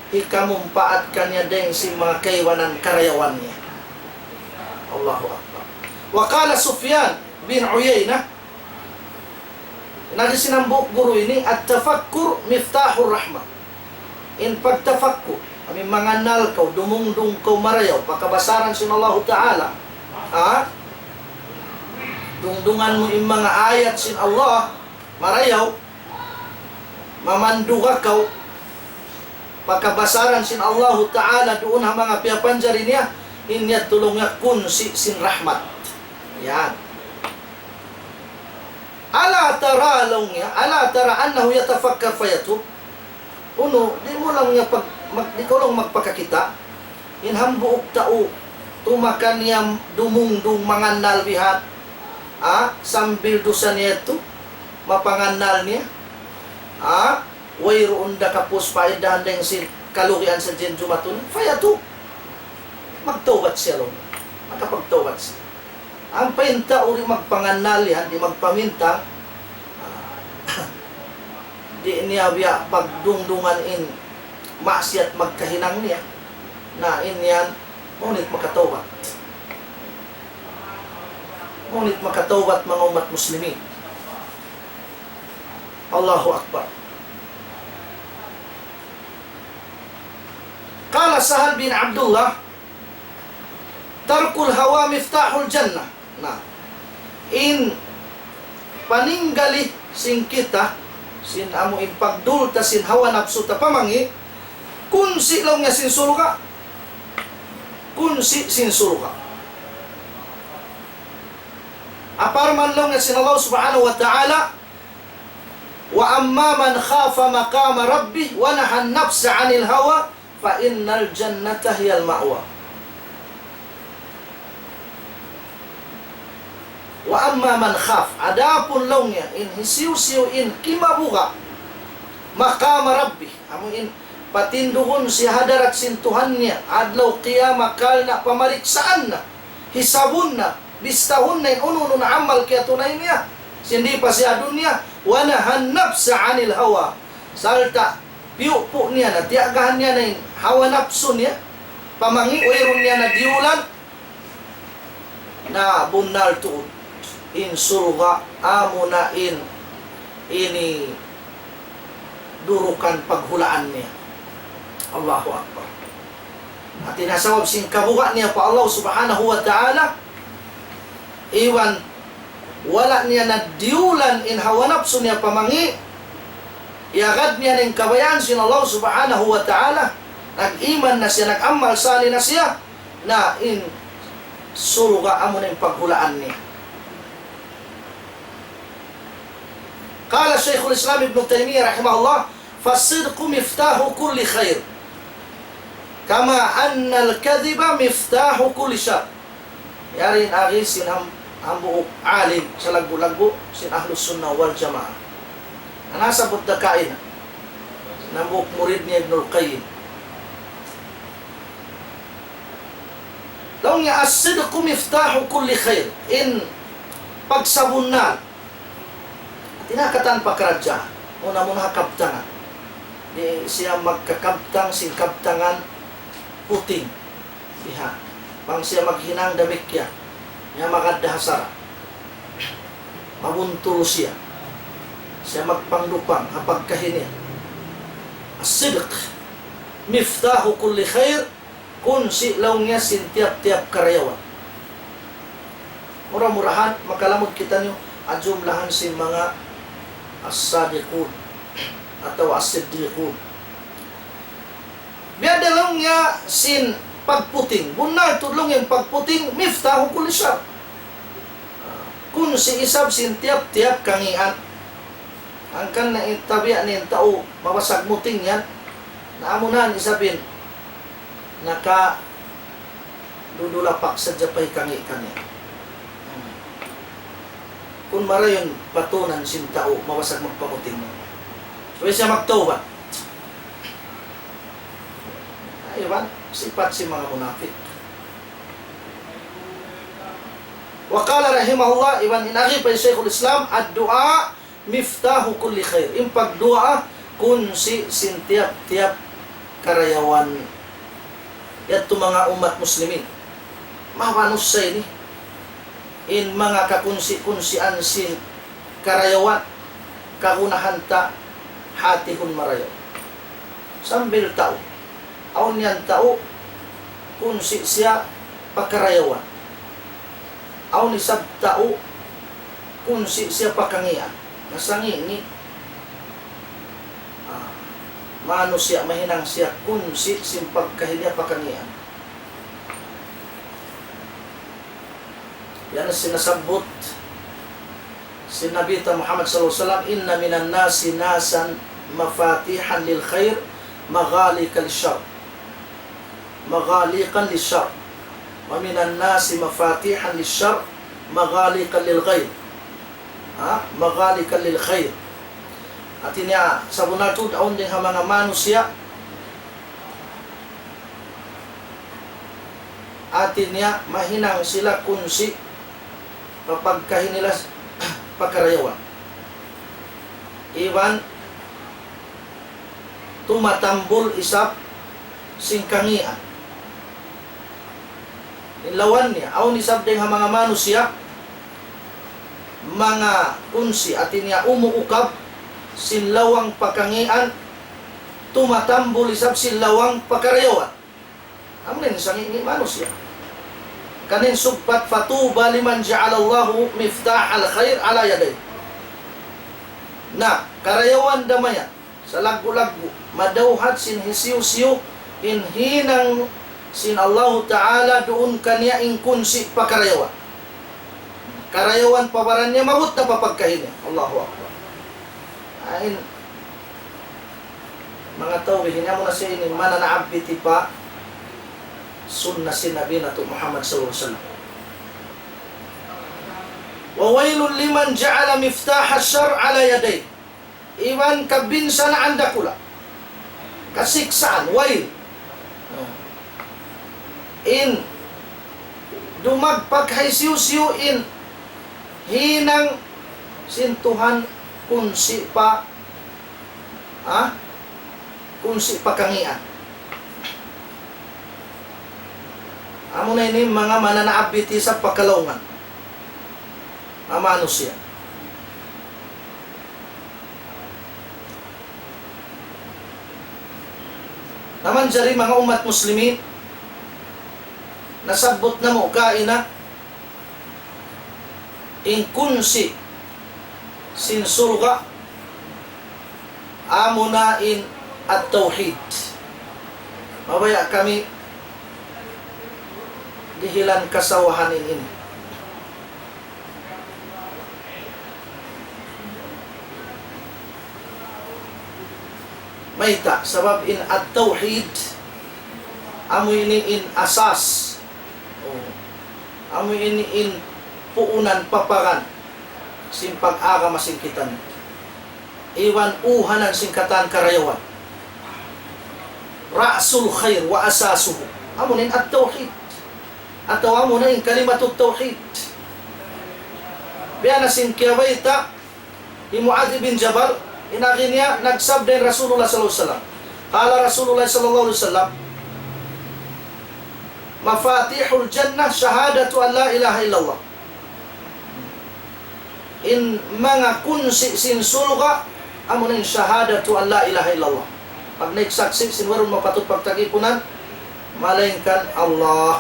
hikamumpaat kaniya dayng sin manga kaibanan karayawan niya. Allahu Akbar. وقال سفيان بن عيينة, nagi sin hambuuk guru ini, التفكر مفتاح الرحمة. In pagtafakkur, amu in mangannal kaw, dumungdung kaw marayaw pa kabasaran sin Allahu Ta'ala. Ha? Dungdungan mu in manga ayat sin Allah, marayaw, mamanduga kaw, pakabasaran sin Allahu Ta'ala duun ha manga piyapanjari niya, in yadtu laung niya kunsi' sin rahmat. Yan. ألا ترى laung niya, ألا ترى أنه يتفكر فيتوب. Unu, di' mu laung niya pag-, mag-, di' kaw laung magpakakita'. In hambuuk tau, tumakan niya dumungdung mangannal bihan. Ha? Sambil dusa niya yadtu, mapangannal niya. Ha? Wayruun da kapus paidahan dayng sin kalugian sadja in jumatul. Fayatub. Magtawbat siya laung. Makapagtawbat siya. Ampa in tau di' magpangannal yan, di' magpamintang, ah, di' niya biya' pagdungdungan in maksiyat magkahinang niya. Na in yan, mahunit makatawbat. Mahunit makatawbat, manga ummat muslimin. Allahu Akbar. قال سهل بن عبد الله: ترك الهوى مفتاح الجنة. Na, in paninggali sin kita, sin amu in pagdul ta sin hawa napsu ta pamangi', kunsi' laung niya sin surga'. Kunsi' sin surga'. Parman laung niya sin Allah Subhanahu wa Ta'ala, وأما من خاف مقام ربه ونهى النفس عن الهوى فإن الجنة هي المأوى. وأما من خاف, adapun laung niya, in hisiyu-siyu in kimabuga', مقام ربه, amu in patindugun sin hadarat sin Tuhan niya, adlaw qiyamah karna' pamariksaan na, hisabun na, bistahun na in unu-unu na amal kiyatunay niya sin di pa siya dunya. ونهى النفس عن الهوى. Sarta' piyupu' niya na, tiyagahan niya na in hawa napsu niya, pamangi', wayruun niya na diyulan, na bunnal tuud in surga' amuna in ini durukan paghulaan niya. Allahu Akbar. Hati niya sabab sin kabuga' niya pa Allah Subhanahu wa Ta'ala, iban wala' niya na diyulan in hawa napsu niya pamangi', iyagad niya in kabayaan sin Allah Subhanahu wa Ta'ala, nag-iman na siya, nag-amal salih na siya, na in surga' amuna in paghulaan niya. قال شيخ الإسلام ابن تيمية رحمه الله: فالصدق مفتاح كل خير، كما أن الكذب مفتاح كل شر. Yari in agi sin ham-, hambuuk alim salaggu'-laggu' sin Ahlus Sunnah wal Jamaah. Ana sabut da kaina. Sin hambuuk murid niya Ibnul Qayyim. Laung niya, الصدق مفتاح كل خير. In pagsabunnal, hati niya katan pakaradjaan, muna-muna ha kabtangan. Di' siya magkakabtang sin kabtangan puting. Biha'. Bang siya maghinang damikkiyan, niya magad da ha sara'. Mabuntul siya. Siya magpangdupang ha pagkahi niya. الصدق مفتاح كل خير, kunsi' laung niya sin tiyap-tiyap karayawan. Mura-murahan, makalamud kitaniyu ha jumlahan sin manga as-sadiqun atawa as-siddiqun. Biya' da laung niya sin pagputing. Bunnal tuud laung niya in pagputing, مفتاح كل شر. Kunsi' isab sin tiyap-tiyap kangīan. Hangkan na in tabiat niya in tau mabasag muting yan, na amu na isab in nakadudulapak sadja pa hikangī' kaniya. Kun marayaw in patunan sin tau mabasag magpamuting, subay siya magtawbat. Ay, iban, sipat sin manga munapik. وقال رحمه الله, iban in agi pa hi Shaykhul Islam, الدعاء مفتاح كل خير. In pagduwaa, kunsi' sin tiyap-tiyap karayawan. Yadtu manga ummat muslimin. Mabanus sa ini. In manga kakunsi-kunsian sin karayawan, kagunahan ta hatihun marayaw. Sambil tau. Awn yan tau, kunsi' siya pa karayawan. Awn isab tau, kunsi' siya pa kangīan. Nasangi' ni, ah, manusiya' mahinang siya kunsi' sin pagkahi niya pa kangīan. Yan in sinasabbut sin Nabi ta Muhammad sallallahu alayhi wasallam, إن من الناس ناسا مفاتيحا للخير مغاليقا للشر. مغاليقا للشر. ومن الناس مفاتيحا للشر مغاليقا للغير. Ha? مغاليقا للخير. Hāti niya, sabunnal tuud awn dayn ha manga manusiya', hāti niya, mahinang sila kunsi' pa pagkahi nila pa karayawan. Iban tumatambul isab sin kangīan. In lawan niya, awn isab dayn ha manga manusiya', manga kunsi', hāti niya umuukab sin lawang pa kangīan, tumatambul isab sin lawang pa karayawan. Amu na in sangi' manusiya'. Hangkan in sugpat, فطوبى لمن جعل الله مفتاح الخير على يديه. Na, karayawan da mayan, salaggu'-laggu', madawhat sin hisiyu-siyu in hinang sin Allahu Ta'ala duun kaniya in kunsi' pa karayawan. Karayawan pa baran niya, maabut na pa pagkahi niya. Allahu Akbar. Ain, manga tau bihin, amu na siya ini, mananaabiti pa sunna sin Nabi natu' Muhammad sallallahu alayhi wasallam. وويل لمن جعل مفتاح الشر على يديه. Iban kabinsanaan dakula'. Kasiksaan, wail. In dumagpak ha hisiyu-siyu in hinang sin Tuhan kunsi' pa, ha? Kunsi' pa kangīan. Amu na ini manga mananaabiti sa pa kalaungan. Manga manusiya'. Na manjari manga ummat muslimin, nasabbut namu' kaina in kunsi' sin surga', amu na in at-tawhid. Mabaya' kami dihilan kasawahan in ini. Mayta'? Sabab in at-tawhid, amu ini in asas. Oh. Amu ini in puunan, paparan sin pag-agama sin kitaniyu. Iban uhanan sin katan karayawan. رأس الخير وأساسه. Amu na in at-tawhid. Atawa amu na in kalimatut tawhid. Biya' na sin kiyabayta' hi Muadh bin Jabal, in agi niya, nagsabda in Rasulullah sallallahu alayhi wasallam. قال رسول الله صلى الله عليه وسلم: مفاتيح الجنة شهادة أن لا إله إلا الله. In manga kunsi' sin surga', amu na in شهادة أن لا إله إلا الله. Pagnaik saksi' sin wayruun mapatut pagtakipunan, malaingkan Allah.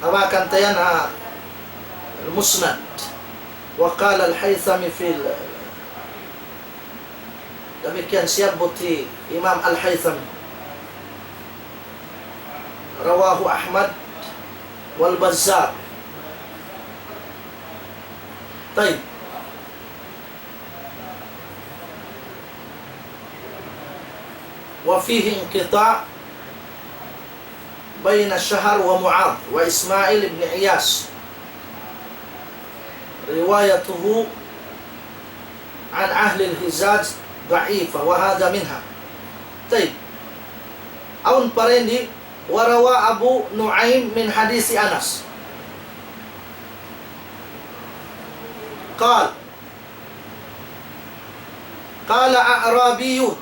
Abakan ta yan ha Al-Musnad. وقال الهيثمي في ال-, damikkiyan siyabbut hi Imam Al-Haythami. رواه أحمد والبزار. طيب. وفيه انقطاع بين شهر ومعاذ وإسماعيل بن عياش. روايته عن أهل الحجاز ضعيفة، وهذا منها. طيب. Awn pa rin di, وروى أبو نعيم من حديث أنس. قال، قال أعرابي.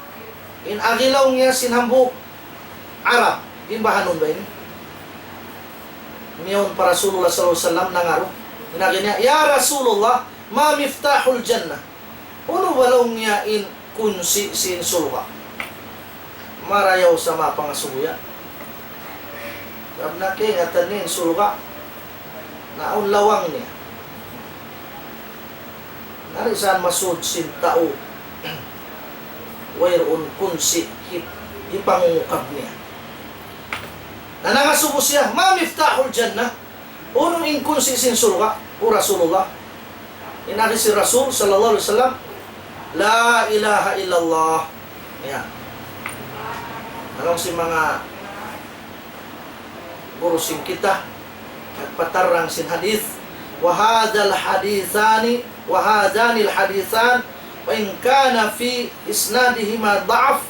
In agi laung niya sin hambuuk Arab. Gimbahanun ba ini? Miyawn pa Rasulullah sallallahu alayhi wasallam nangaru. In agi niya, يا رسول الله، ما مفتاح الجنة؟ Unu ba laung niya in kunsi' sin surga'? Marayaw sa mapangasubu yan. Sabab na kaingatan niya in surga', na awn lawang niya. Na di' sa masud sin tau wayruun kunsi' hip-, hipangungukab niya. Na nangasubu siya, "ما مفتاح الجنة?" Unu in kunsi' sin surga', O Rasulullah? In agi sin Rasul sallallahu alayhi wasallam, "لا إله إلا الله." Ya. Laung sin manga guru sin kita, nagpatarrang sin hadith, وهذا الحديثان، وهذان الحديثان، وإن كان في إسنادهما ضعف،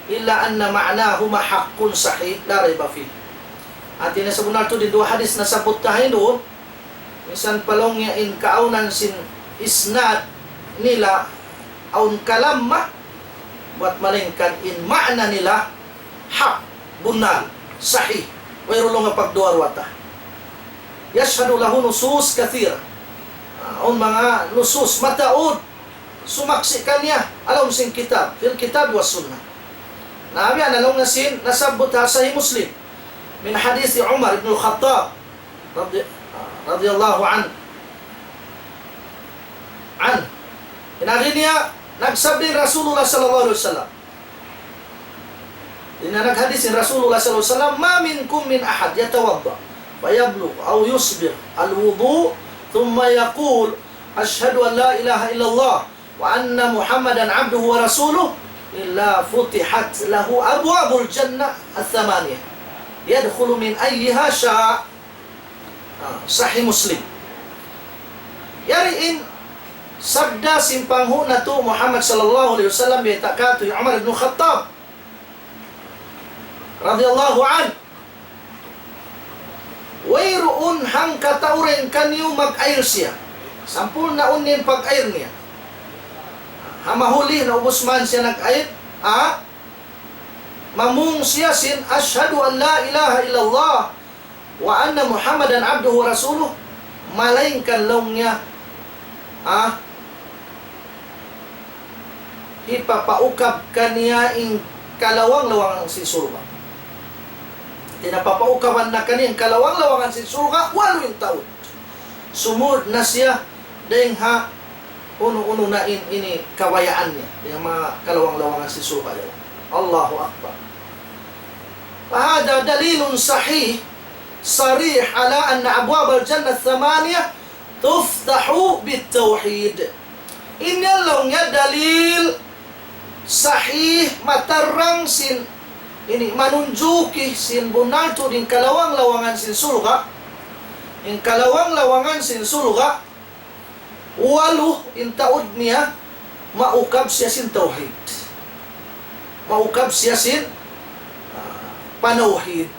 إلا أن معناهما حق صحيح لا ريب فيه. Hati niya sabunnal tuud in duwa hadith nasabbut ta ha ini duun, minsan pa laung niya in kaawnan sin isnad nila awn kalamma, buwat malaingkan in ma'na nila hak, bunnal, sahih, wayruun laung pagduwa-ruwa ta. يشهد له نصوص كثيرة. Ah, awn manga nusus mataud sumaksi' kaniya, ha lawm sin kitab, في الكتاب والسنة. Na biya' na laung niya sin nasabbut ha Sahih Muslim, من حديث عمر بن الخطاب رضي، رضي الله عنه، عنه. In agi niya, nagsabda in Rasulullah sallallahu alayhi wasallam. Dayn ha naghadith in Rasulullah sallallahu alayhi wasallam, ما منكم من أحد يتوضأ فيبلغ أو يسبغ الوضوء ثم يقول: أشهد أن لا إله إلا الله وأن محمدا عبده ورسوله، إلا فتحت له أبواب الجنة الثمانية، يدخل من أيها شاء. Ah, Sahih Muslim. Yari in sabda sin panghu' natu' Muhammad sallallahu alayhi wasallam, biyayta' katu' hi Umar ibn Khattab radiyallahu anhu. Wayruun hangkatau dayn kaniyu mag-ayil siya. Sampurna' unu in pag-ayil niya. Ha mahuli naubus man siya nag-ayil, ha? Mamung siya sin, أشهد أن لا إله إلا الله وأن محمدا عبده ورسوله, malaingkan laung niya, ha? Hipapaukab kaniya in kalawang-lawangan sin surga'. Hati niya papaukaban na kaniya in kalawang-lawangan sin surga', walu in taud. Sumud na siya dayn ha unu-unu na in ini kabayaan niya, dayn ha manga kalawang-lawangan sin surga' yaun. Allahu Akbar. فهذا دليل صحيح صريح على أن أبواب الجنة الثمانية تفتح بالتوحيد. Ini laung niya dalil sahih, matarrang sin, ini manunjuki sin bunnal tuud in kalawang-lawangan sin surga'. In kalawang-lawangan sin surga', walu in taud niya, maukab siya sin tawhid. Maukab siya sin, ah, panawhid.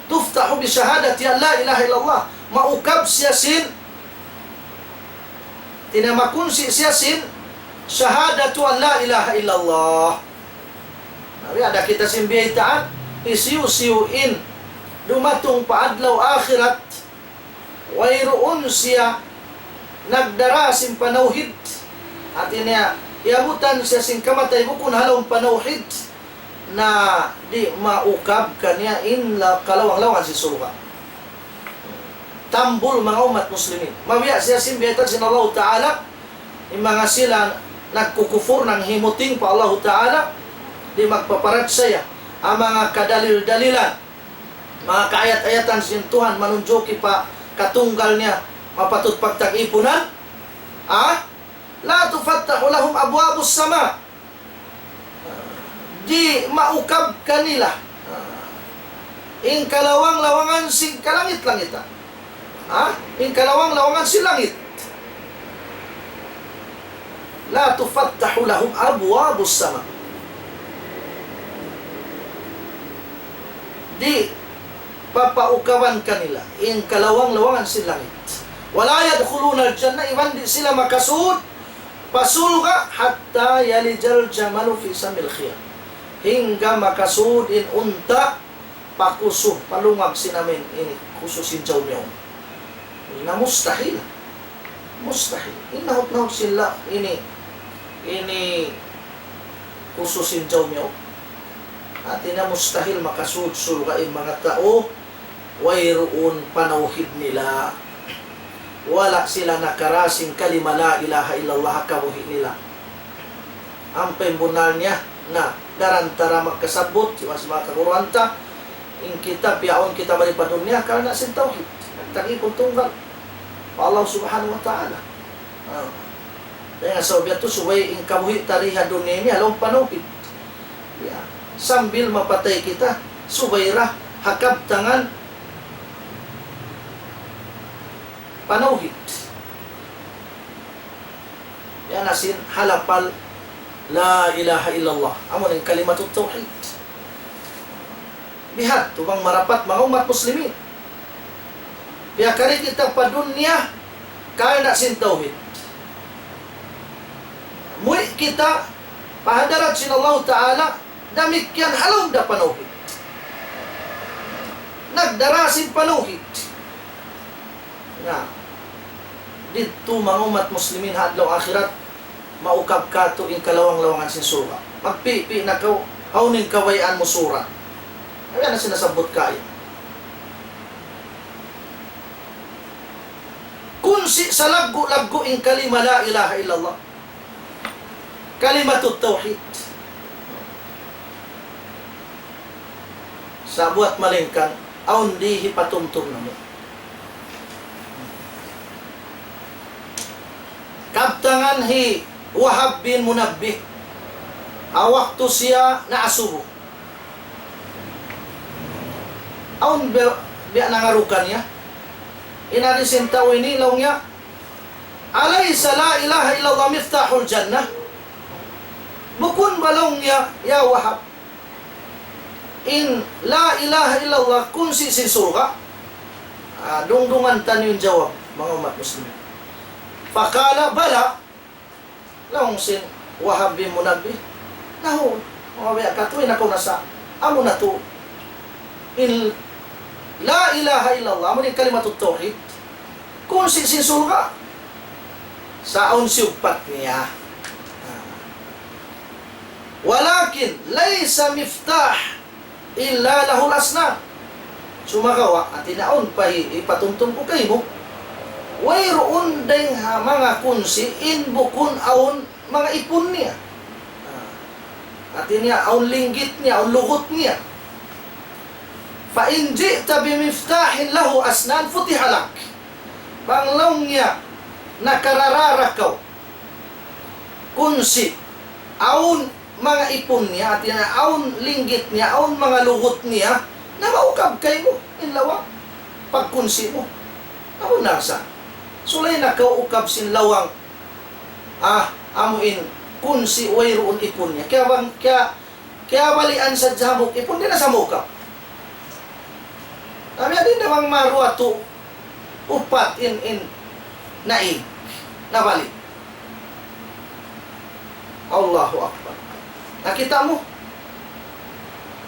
تفتح بشهادة أن لا إله إلا الله. Maukab siya sin, hati niya makunsi' siya sin شهادة أن لا إله إلا الله. Na, biya' da kita sin biyaytaan, hisiyu-siyu in dumatung pa adlaw akhirat, wayruun siya nagdara sin panawhid. Hati niya, iyabutan siya sin kamatay bukun ha lawm panawhid, na di' maukab kaniya in la-, kalawang-lawangan sin surga'. Tambul manga ummat muslimin. Mabiya' siya sin biyaytaan sin Allahu Ta'ala, in manga sila nagkukupur, nanghimuting pa Allahu Ta'ala, di' magpaparachaya ha manga kadalil-dalilan, manga kaayat-ayatan sin Tuhan manunjuki pa katunggal niya, mapatut pagtag-ipunan, ha? لا تفتح لهم أبواب السماء. Di' maukab kanila in kalawang-lawangan sin kalangit-langitan. Ha? In kalawang-lawangan sin langit. لا تفتح لهم أبواب السماء. Di' papaukaban kanila in kalawang-lawangan sin langit. ولا يدخلون الجنة, iban di' sila makasud pa surga', حتى يلج الجمل في سم الخياط. Hangga makasud in unta' pa kusu, pa lungag sin amin ini, kusu sin jawmiyaw. Na mustahil. Mustahil. In nahut-nahut sin la-, ini, ini kusu sin jawmiyaw. Hati niya mustahil makasud surga' in manga tau wayruun panawhid nila. Wala' sila nakara sin kalima la ilaha illallah ha kabuhi' nila. Ampa in bunnal niya, na, daran ta ra magkasabbut, iban sin manga kaguruhan ta, in kita, piyaun kita mari pa dunya, karna' sin tawhid. Nagtagipun tunggal pa Allah Subhanahu wa Ta'ala. Ah. Kaya nga, sabab yadtu, subay in kabuhi' ta di ha dunya ini, ha lawm panawhid. Ya. Sambil mapatay kita, subay ra ha kabtangan panawhid. Yan na sin ha lapal la ilaha illallah. Amu in kalimatut tawhid. Bihadtu bang marapat manga ummat muslimin. Piyakari kita pa dunya karna' sin tawhid. Muwi' kita pa hadarat sin Allah Ta'ala damikkiyan ha lawm da panawhid. Nagdara sin panawhid. Na, didtu manga ummat muslimin ha adlaw akhirat, maukab katu' in kalawang-lawangan sin surga'. Magpipi' na kaw, hawnu in kabayaan mu surat. Ayan na sin nasabbut kaina. Kunsi' salaggu'-laggu' in kalima la ilaha illallah. Kalimatut tawhid. Sa' buwat malayngkan, awn di' hipatumtum namu'. Kabtangan hi Wahab bin Munabbih, ha waktu siya naasubu. Awn biya', biya' nangarukan niya. In agi sin tau ini, laung niya, أليس لا إله إلا الله مفتاح الجنة؟ Bukun ba laung niya, ya Wahab, in la ilaha illallah kunsi' sin surga'? Ah, dungdungan taniyu in jawab, manga ummat muslimin. فقال بلى. Laung sin Wahab bin Munabbih, na huun, manga biya' katu' in aku nasa, amu na tuud. In la ilaha illallah, amu in kalimatut tawhid, kunsi' sin surga'. Sa' awn siyugpat niya. ولكن ليس مفتاح إلا له الأسنان. Sumagawa', hati niya awn pa hi-, hipatumtum ku kaymu. Wayruun dayng ha manga kunsi' in bukun awn manga ipun niya. Ah. Hati niya awn linggit niya, awn lugut niya. فإن جئت بمفتاح له أسنان فتح لك. Bang laung niya nakarara kaw kunsi' awn manga ipun niya, hati niya awn linggit niya, awn manga lugut niya, na maukab kaymu in lawang pagkunsi' mu. Amu na sa. Sulay na kaw ukab sin lawang, ah, amu in kunsi' wayruun ipun niya. Kaya bang, kaya, kaya balian sadja hambuuk ipun, di' na sa maukab. Kami di' na bang maruwa tu upat in, in naig, nabalik. Allahu Akbar. Nakita' mu?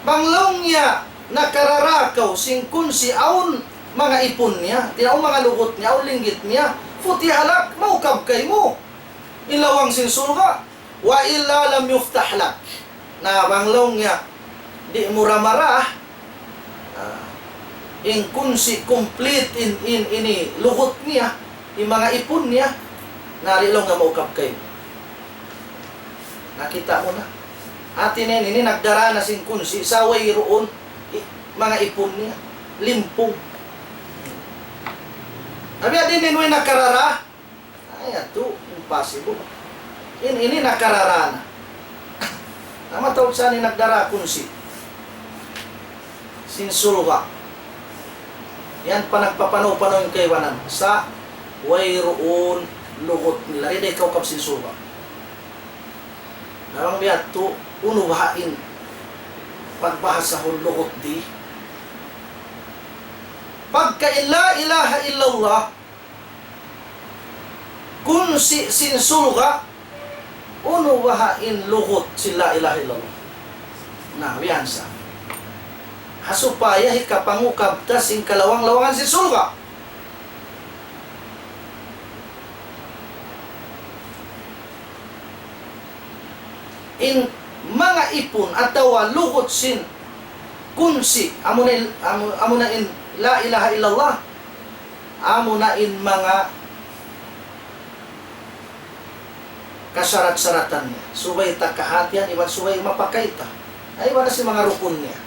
Bang laung niya nakarara kaw sin kunsi' awn manga ipun niya, hati niya awn manga lugut niya, awn linggit niya, فتح لك, maukab kaymu in lawang sin surga'. وإلا لم يفتح لك. Na bang laung niya, di' mu ra mara, ah, in kunsi' complete in, in, ini lugut niya, in manga ipun niya, na di' laung niya maukab kaymu. Nakita' mu na. Hati niya ini, ini nagdara na sin kunsi', sa' wayruun i-, manga ipun niya, limpung. Abi adi ini nuwi nakarara, ay, atu, impossible. In, ini nakarara na. Na mataud sa ini nagdara kunsi' sin surga'. Yan pa nagpapanaw-panaw in kaibanan. Sa' wayruun lugut nila. Di' da ikaw ukab sin surga'. Na bang biya' tu, unu baha' in pagbahasahun lugut di? Pagka in la ilaha illallah, kunsi' sin surga', unu baha' in lugut sin la ilaha illallah. Na, biya' sa. Ha supaya hikapangukab ta sin kalawang-lawangan sin surga'. In manga ipun atawa lugut sin kunsi', amuna in, amu-, amuna in la ilaha illallah, amuna in manga kasarat-saratan niya. Subay ta kahatihan, iban subay mapakay ta. Ay, iban na sin manga rukun niya.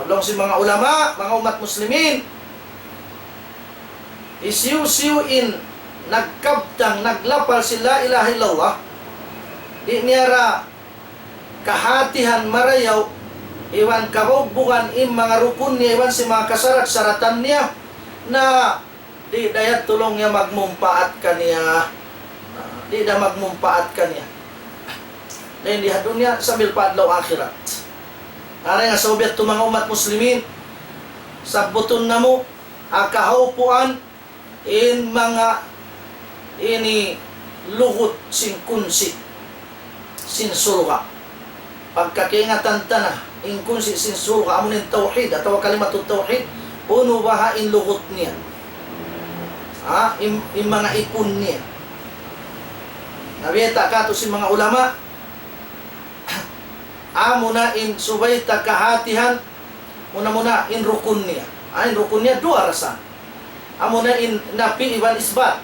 Laung sin manga ulama, manga ummat muslimin, hisiyu-siyu in nagkabtang, naglapal sin la ilaha illallah, di' niya ra kahatihan marayaw, iban kabugbugan in manga rukun niya, iban sin manga kasarat-saratan niya, na di' da yadtu laung niya magmumpaat kaniya. Ah, di' da magmumpaat kaniya. Dayn di ha dunya sambil pa adlaw akhirat. Dayn ha sabab yadtu manga ummat muslimin, sabbutun namu', ha kahawpuan, in manga ini lugut sin kunsi sin surga'. Pagka kaingatan ta na in kunsi sin surga', amu na in tawhid atawa kalimatut tawhid, unu baha' in lugut niya. Ha, in, in manga ipun niya. Nabayta' katu' sin manga ulama, amu na in subay ta kahatihan, muna-muna in rukun niya. Ah, in rukun niya duwa ra sa. Amu na in nafi iban isbat.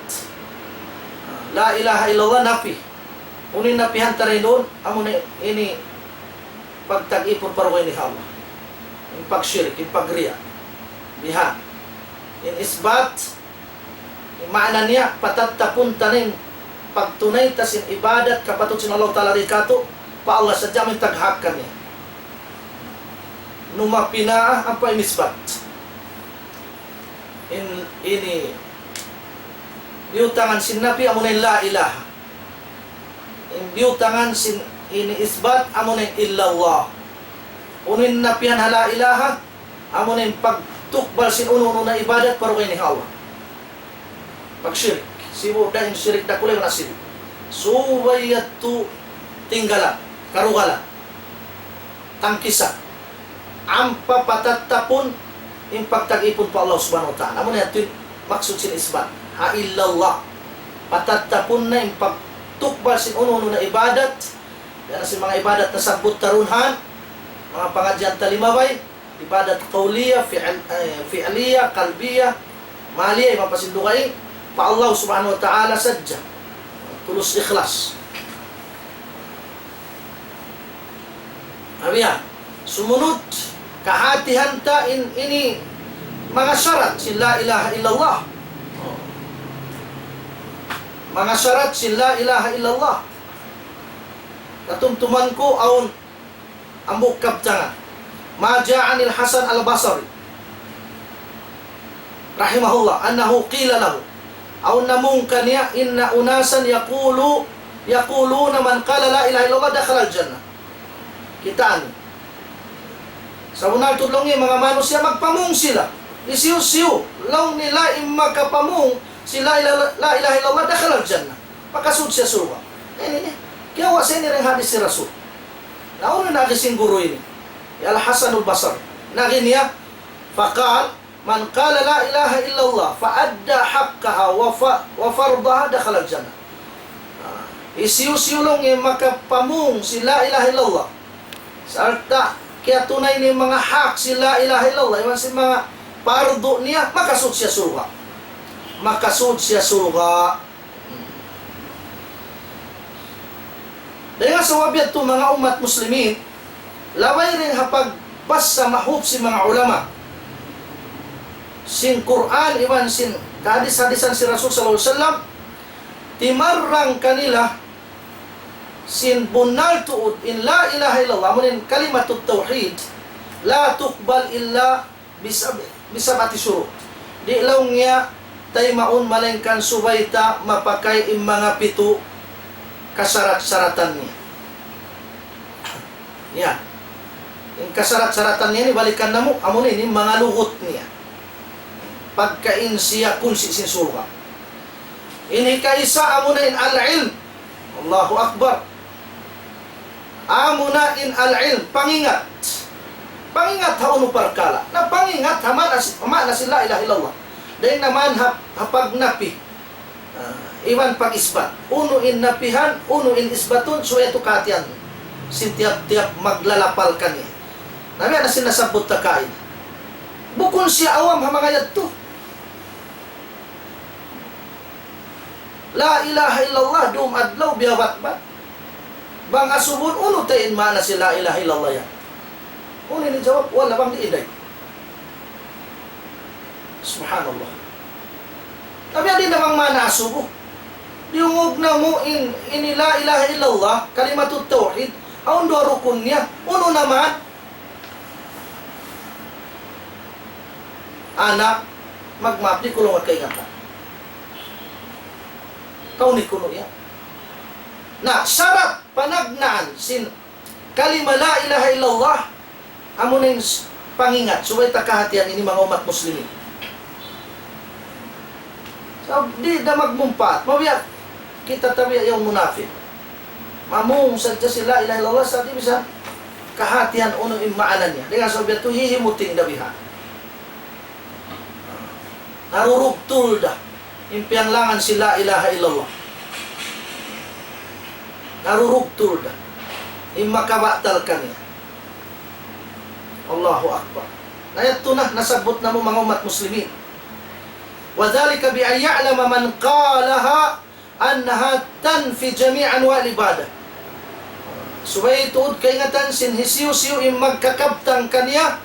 La ilaha illallah nafi. Unu in nafihan ta dayn duun, amu na ini pagtag-ipun pa dugaing ha Allah. In pagshirik, in pagriya. Bihan. In isbat, in maana niya, patattapun ta na in pagtunay ta sin ibadat kapatut sin Allah Ta'ala di katu', pa Allah sadja amu in taghak kaniya. Numa pina ampa in isbat. In, ini, biyutangan sin nafi amu na in la ilaha. In biyutangan sin ini isbat amu na in illallah. Unu in nafihan ha la ilaha, amu na in pagtukbal sin unu-unu na ibadat pa dugaing ha Allah. Pagshirik. Sibu' da in shirik dakula' iban sibu'. Subay yadtu tinggalan, karugalan, tangkisan. Ampa patattapun in pagtag-ipun pa Allah Subhanahu wa Ta'ala. Amu na yadtu in maksud sin isbat. Ha illallah. Patattapun na in pagtukbal sin unu-unu na ibadat. Yan sin manga ibadat nasabbut ta duun ha manga pangadjian ta limabay. Ibadat qawliya, fi'l-, eh, fi'liya, qalbiya, maliya, iban pa sin dugaing, pa Allah Subhanahu wa Ta'ala sadja. Tulus ikhlas. Amu yan. Sumunud, kahatihan ta in ini manga sharat sin la ilaha illallah. Manga sharat sin la ilaha illallah. Katumtuman ku awn hambuuk kabtangan. ما جاء عن الحسن البصري رحمه الله أنه قيل له, awn namung kaniya, إن أناسا يقول، يقولون من قال لا إله إلا الله دخل الجنة. Kitaa niyu. Sabunnal tuud laung niya manga manusiya' magpamung sila. Hisiyu-siyu, laung nila in makapamung sin la ilaha, la ilaha illallah دخل الجنة. Makasud siya surga'. Ini, ini. Kiyawa' sa ini dayn hadis sin Rasul. Na unu in agi sin guru ini? Hi Al-Hasanul Basri. Na agi niya, فقال: من قال لا إله إلا الله فأدى حقها وف-، وفرضها دخل الجنة. Ah, hisiyu-siyu laung in makapamung sin la ilaha illallah. Sarta' kiyatunay niya in manga hak sin la ilaha illallah. Iban sin manga pardu niya, makasud siya surga'. Makasud siya surga'. Dayn ha sabab yadtu manga ummat muslimin, labay dayn ha pagbasa mahub sin manga ulama sin Qur'an iban sin kahadis-hadisan sin Rasul sallallahu alayhi wasallam, timarrang kanila sin bunnal tuud in la ilaha illallah, amu in kalimatut tawhid, لا تقبل إلا بسب-، بسبعة شروط. Di' laung niya taymaun malaingkan subay ta mapakay in manga pitu kasarat-saratan niya. Yan. In kasarat-saratan niya ini balikan namu', amu na ini manga lugut niya. Pagkaun siya kunsi sin surga'. In hikaisa amu na in al-ilm. Allahu Akbar. Amu na in al-ilm, pangingat. Pangingat ha unu parkala'. Na pangingat ha maana si-, maana sin la ilaha illallah. Dayn naman ha, ha pagnapi. Ah, iban pag-isbat. Unu in napihan, unu in isbatun, subay yadtu kahatihan sin tiyap-tiyap maglalapal kaniya. Na biya' na sin nasabbut ta kaina. Bukun siya awam ha manga yadtu. La ilaha illallah, dum adlaw biyabatbat. Bang asubuhun, unu ta in maana sin la ilaha illallah yan? Unu in jawab, wala' bang di' inday. Subhanallah. Tapi di' na bang maana asubuh. Diyungug namu' in, ini la ilaha illallah, kalimatut tawhid, awn duwa rukun niya, unu na man? Anak, magmaap, di' ku laung kaingatan. Kaw ni kunu' ya. Na, sarat panagnaan sin kalima la ilaha illallah, amu na in s-, pangingat, subay ta kahatihan ini manga ummat muslimin. Sabab di' da magmumpaat, mabiya' kita tabiya' yaun munafik. Mamung sadja sin la ilaha illallah, sa' di' bisa kahatihan unu in maana niya. Dayn ha sabab yadtu hihimuting da biha'. Narurugtul da in piyanglangan sin la ilaha illallah. Narurugtul da in makabatal kaniya. Allahu Akbar. Na yadtu na, nasabbut namu' manga ummat muslimin. وذلك بأن يعلم من قالها أنها تنفي جميع أنواع العبادة. Subay tuud kaingatan sin hisiyu-siyu in magkakabtang kaniya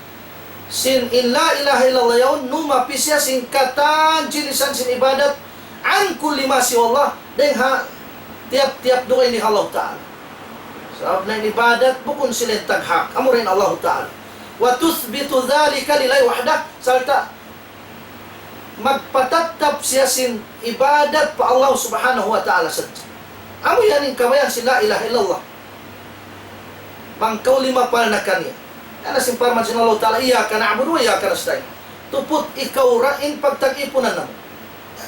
sin in la ilaha illallah yaun, numapi siya sin katan jinisan sin ibadat, عن كل ما سوى الله, dayn ha tiyap-tiyap dugaing dayn ha Allah Ta'ala. Sabab na in ibadat bukun sila in taghak, amura in Allah Ta'ala. وتثبت ذلك لله وحده, sarta' magpatattap siya sin ibadat pa Allah Subhanahu wa Ta'ala sadja. Amu yan in kabayaan sin la ilaha illallah. Bang kaw limapal na kaniya. Yan na sin parman sin Allah Ta'ala, إياك نعبد وإياك نستعين. Tuput ikaw ra in pagtag-ipunan namu'.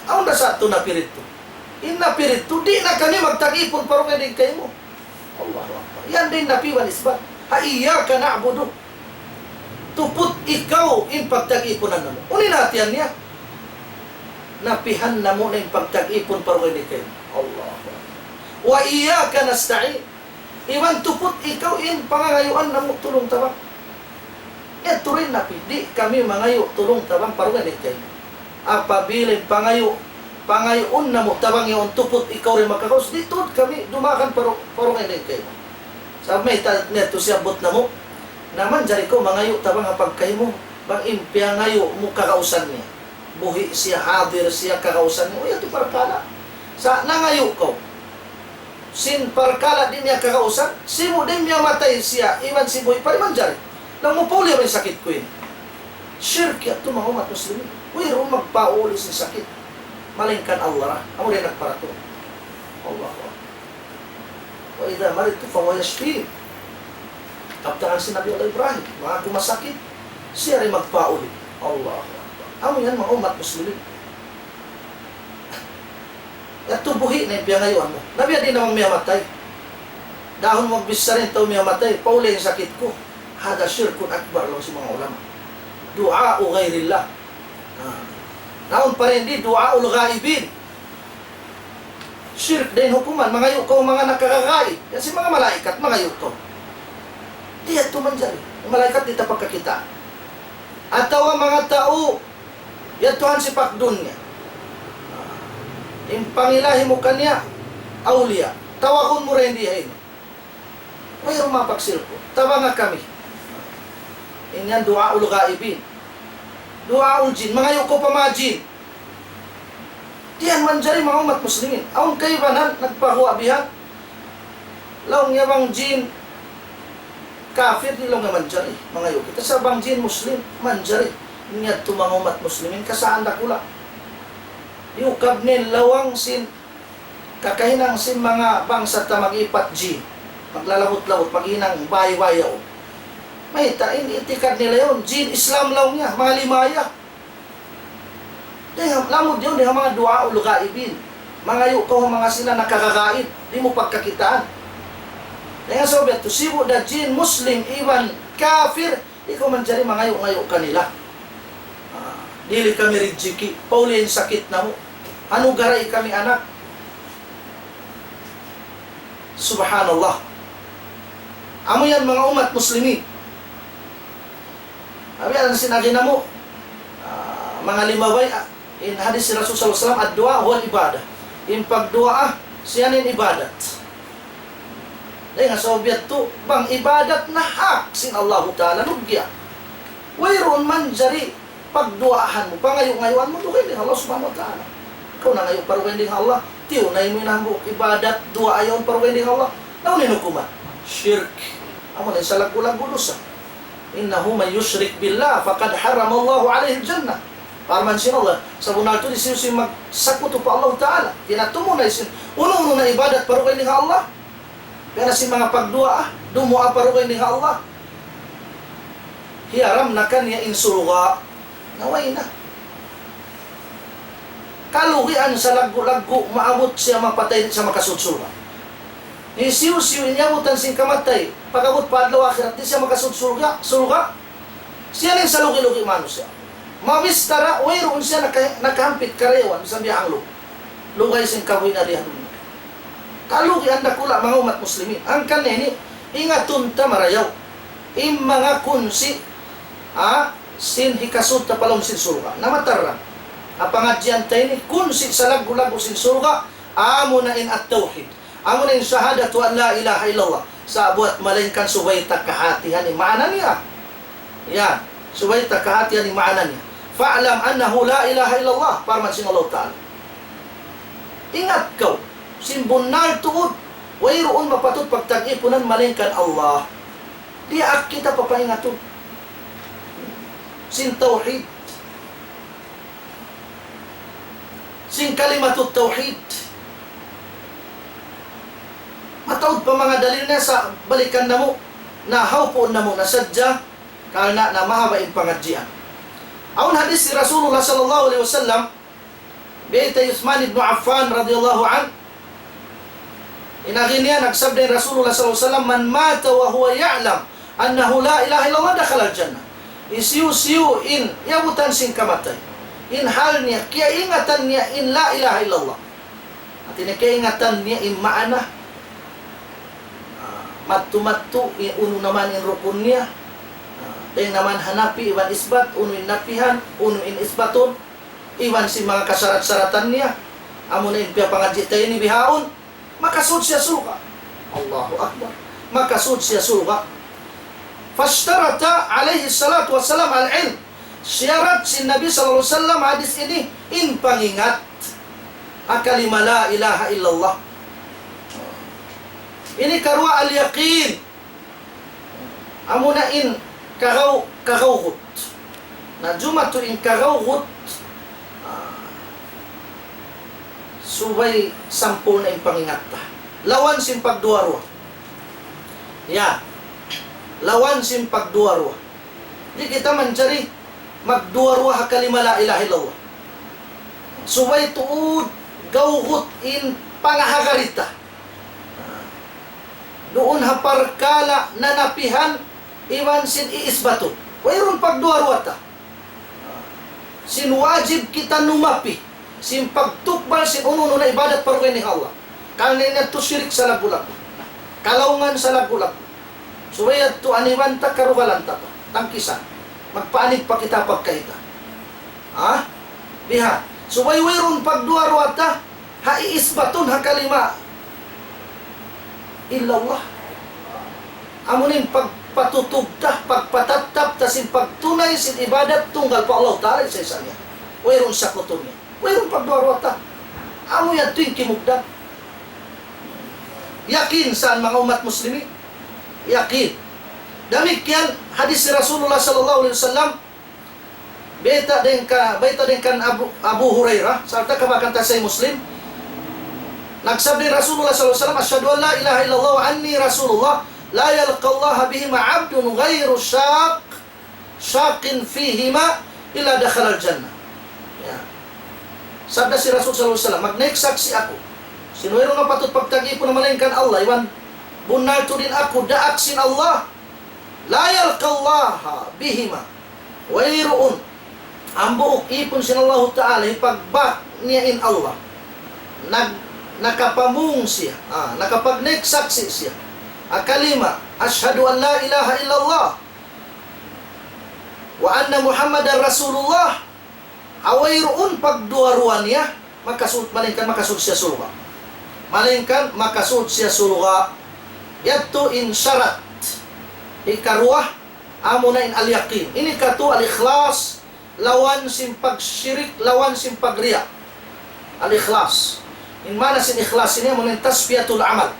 Awn da sa' tu napi didtu. In napi didtu, di' na kami magtag-ipun pa dugaing dayn kaymu. Allahu Akbar. Yan da in napi wal isbat. Ha, إياك نعبد. Tuput ikaw in pagtag-ipunan namu'. Unu in hatihan niya? Napihan namu' na in pagtag-ipun pa dugaing dayn kaymu. Allahu Akbar. وإياك نستعين. Iban tuput ikaw in pangangayuan namu' tulung-tabang. Yadtu da in napi, di' kami mangayu' tulung-tabang pa dugaing dayn kaymu. Apabila in pangayu', pangayuun namu' tabang yaun tuput ikaw da in makakaus, di' tuud kami dumagan pa du-, pa dugaing dayn kaymu. Sabab mayta' niya yadtu siyabbut namu', na manjari kaw mangayu' tabang ha pagkahi mu, bang in piyangayu' mu kagausan niya. Buhi' siya, hadir siya, kagausan niya. O, yadtu parkala'. Sa' nangayu' kaw sin parkala' di' niya kagausan, sibu' da in miyatay siya, iban sibu' pa di' manjari. Laung mu, pauli' in sakit ku ini. Shirk yadtu, manga ummat muslimin. Wayruun magpauli' sin sakit malaingkan Allah ra. Amu da in nagparatung. Allahu Akbar. وإذا مرضت فهو يشفين. Kabtangan sin Nabi Allah Ibrahim, bang aku masakit, siya da in magpauli'. Allahu Akbar. Amu yan, manga ummat muslimin. Yadtu buhi' na in piyangayuan mu. Na biya' diin na bang miyatay. Dahun mu magbichara in tau miyatay, pauli' in sakit ku. هذا شرك أكبر, laung sin manga ulama. دعاء غير الله. Ah. Na awn pa dayn di, دعاء الغائبين. Shirk da in hukuman, mangayu' kaw manga nakagagaib. Yan sin manga malaikat, mangayu' kaw. Di' yadtu manjari. Malaikat di' ta pagkakitaan. Atawa manga tau, yadtu hansipak dunya. In pangilahi mu kaniya, awliya. Tawagun mu dayn di ha ini. Wayruun mapagsilpun. Tabanga kami. In yan دعاء الغائبين. دعاء الجن. Mangayu' kaw pa manga jin. Di' yan manjari, manga ummat muslimin. Awn kaibanan nagpaguwa' bihan. Laung niya bang jin kafir, di' laung niya manjari mangayu' kita. Sa' bang jin muslim, manjari. Niya yadtu, manga ummat muslimin, kasaan dakula'. Iyukab niya in lawang sin kakahinang sin manga bangsa ta mag-ipat jin. Maglalabut-labut, maghinang bay-bay yaun. Mayta', in itikad nila yaun, jin Islam laung niya, manga limaya. Dayn ha, lamud yaun dayn ha manga دعاء الغائبين. Mangayu' kaw ha manga sila nakagagaib, di' mu pagkakitaan. Dayn ha sabab yadtu, sibu' da jin Muslim iban kafir, di' kaw manjari mangayu'-ngayu' kanila. Ah, dihili kami rijiki', pauli' in sakit namu'. Anugarahi kami anak. Subhanallah. Amu yan, manga ummat muslimin. Abi, amu yan sin agi namu', ah, manga limabay, ah, in hadis sin Rasul sallallahu alayhi wasallam, الدعاء هو العبادة. In pagduwaa, siya in ibadat. Dayn ha sabab yadtu, bang ibadat na hak sin Allahu Ta'ala, lugya. Wayruun manjari pagduwaahan mu, pangayu'-ngayuan mu, dugaing dayn ha Allah Subhanahu wa Ta'ala. Ikaw nangayu' pa dugaing dayn ha Allah, tiyunay mu in hambuuk ibadat, duwaa yaun pa dugaing dayn ha Allah. Na unu in hukuman? Shirk. Amu na in salaggu'-laggu' dusa. إنه من يشرك بالله فقد حرم الله عليه الجنة. Parman sin Allah, sabunnal tuud hisiyu-siyu in magsakutu pa Allah Ta'ala, di' na tumunay sin unu-unu na ibadat pa dugaing dayn ha Allah, biya' na sin manga pagduwaa, dumuwaa pa dugaing dayn ha Allah, hiyaram na kaniya in surga'. Na way na. Kalugian salaggu'-laggu', maabut siya mapatay di' siya makasud surga'. Hisiyu-siyu in iyabutan sin kamatay, pag-abut pa adlaw akhirat, di' siya makasud surga', surga'. Siya na in salugi-lugi manusiya'. Mabistara, wayruun siya naka-, nakahampit karayawan, bisan biya' hanglu. Lugay sin kabuhi' niya di ha dunya. Kalugian dakula', manga ummat muslimin. Hangkan ini, ingatun ta marayaw in manga kunsi', ha, sin hikasud ta pa lawm sin surga'. Na matarrang. Ha pangadjian ta ini, kunsi' salaggu'-laggu' sin surga', amuna in at-tawhid. Amuna in shahadatu an la ilaha illallah. Sa' buwat malaingkan subay ta kahatihan in maana niya. Ya, subay ta kahatihan in maana niya. فاعلم أنه لا إله إلا الله, parman sin Allah Ta'ala. Ingat kaw, sin bunnal tuud, wayruun mapatut pagtag-ipunan malaingkan Allah. Diyaak kita papaingatun sin tawhid. Sin kalimatut tawhid. Mataud pa manga dalil niya, sa' balikan namu', na hawpuun namu' na sadja, karna' na mahaba' in pangadjian. Awn hadis sin Rasulullah sallallahu alayhi wasallam, biyayta' hi Uthman ibn Affan radiyallahu anhu, in agi niya, nagsabda in Rasulullah sallallahu alayhi wasallam, من مات وهو يعلم أنه لا إله إلا الله دخل الجنة. Hisiyu-siyu in iyabutan sin kamatay, in hal niya, kiyaingatan niya in la ilaha illallah. Hati niya, kiyaingatan niya in maana, ah, madtu-madtu, in unu naman in rukun niya, ah, dayn naman ha napi iban isbat, unu in napihan, unu in isbatun, iban sin manga kasarat-saratan niya, amuna in piyapangadji' ta ini bihaun, makasud siya surga'. Allahu Akbar. Makasud siya surga'. فاشترط عليه الصلاة والسلام العلم. Siyarat sin Nabi sallallahu alayhi wasallam hadis ini in pangingat ha kalima la ilaha illallah. Ini karuwa al-yaqin. Amuna in kagaw-, kagawgut. Na jumatu in kagawgut, ah, subay sampurna' in pangingat ta. Lawan sin pagduwa-ruwa. Ya. Lawan sin pagduwa-ruwa. Di' kita manjari magduwa-ruwa ha kalima la ilaha illallah. Subay tuud gawgut in pangahagad ta duun ha parkala' nanapihan iban sin iisbatun. Wayruun pagduwa-ruwa ta. Sin wajib kita numapi sin pagtukbal sin unu-unu na ibadat pa dugaing dayn ha Allah. Karna' in yadtu shirik salaggu'-laggu'. Kalaungan salaggu'-laggu'. Subay yadtu aniban ta, karugalan ta pa. Tangkisan. Magpaanib pa kita pagkahi ta. Ha? Biha'. Subay wayruun pagduwa-ruwa ta ha iisbatun ha kalima illallah. Amu in pagpatutug ta, pagpatattap ta sin pagtunay sin ibadat tunggal pa Allah Ta'ala isa-isa niya. Wayruun sakutu niya. Wayruun pagduwa-ruwa ta. Amu yadtu in kimugdan. Yakin sa manga ummat muslimin. Yakin. Damikkiyan hadis sin Rasulullah sallallahu alayhi wasallam, bayta' dayn kan, bayta' dayn kan Abu, Abu Hurairah, sarta' kabakan ta Sahih Muslim. Nagsabda Rasulullah sallallahu alayhi wasallam, أشهد أن لا إله إلا الله وأني رسول الله، لا يلقى الله بهما عبد غير شاق شاق فيهما إلا دخل الجنة. Ya. Sabda sin Rasul sallallahu alayhi wasallam, magnaik saksi' aku. Sin wayruun mapatut pagtag-ipun na malaingkan Allah, iban bunnal tuud in aku daak sin Allah. لا يلقى الله بهما. Wayruun hambuuk ipun sin Allahu Ta'ala, hipagbak niya in Allah. Nag-, nakapamung siya, ah, nakapagnaik saksi' siya ha kalima, أشهد أن لا إله إلا الله وأن محمدا رسول الله. Ha wayruun pagduwa-ruwa niya, makasud, malaingkan makasud siya surga'. Malaingkan makasud siya surga'. Yadtu in sharat. Hikaruwa, amuna in al-yaqin. Ini katu' al-ikhlas, lawan sin pagshirik, lawan sin pagriya'. Al-ikhlas. In maana sin ikhlas ini amuna in tasfiyatul amal.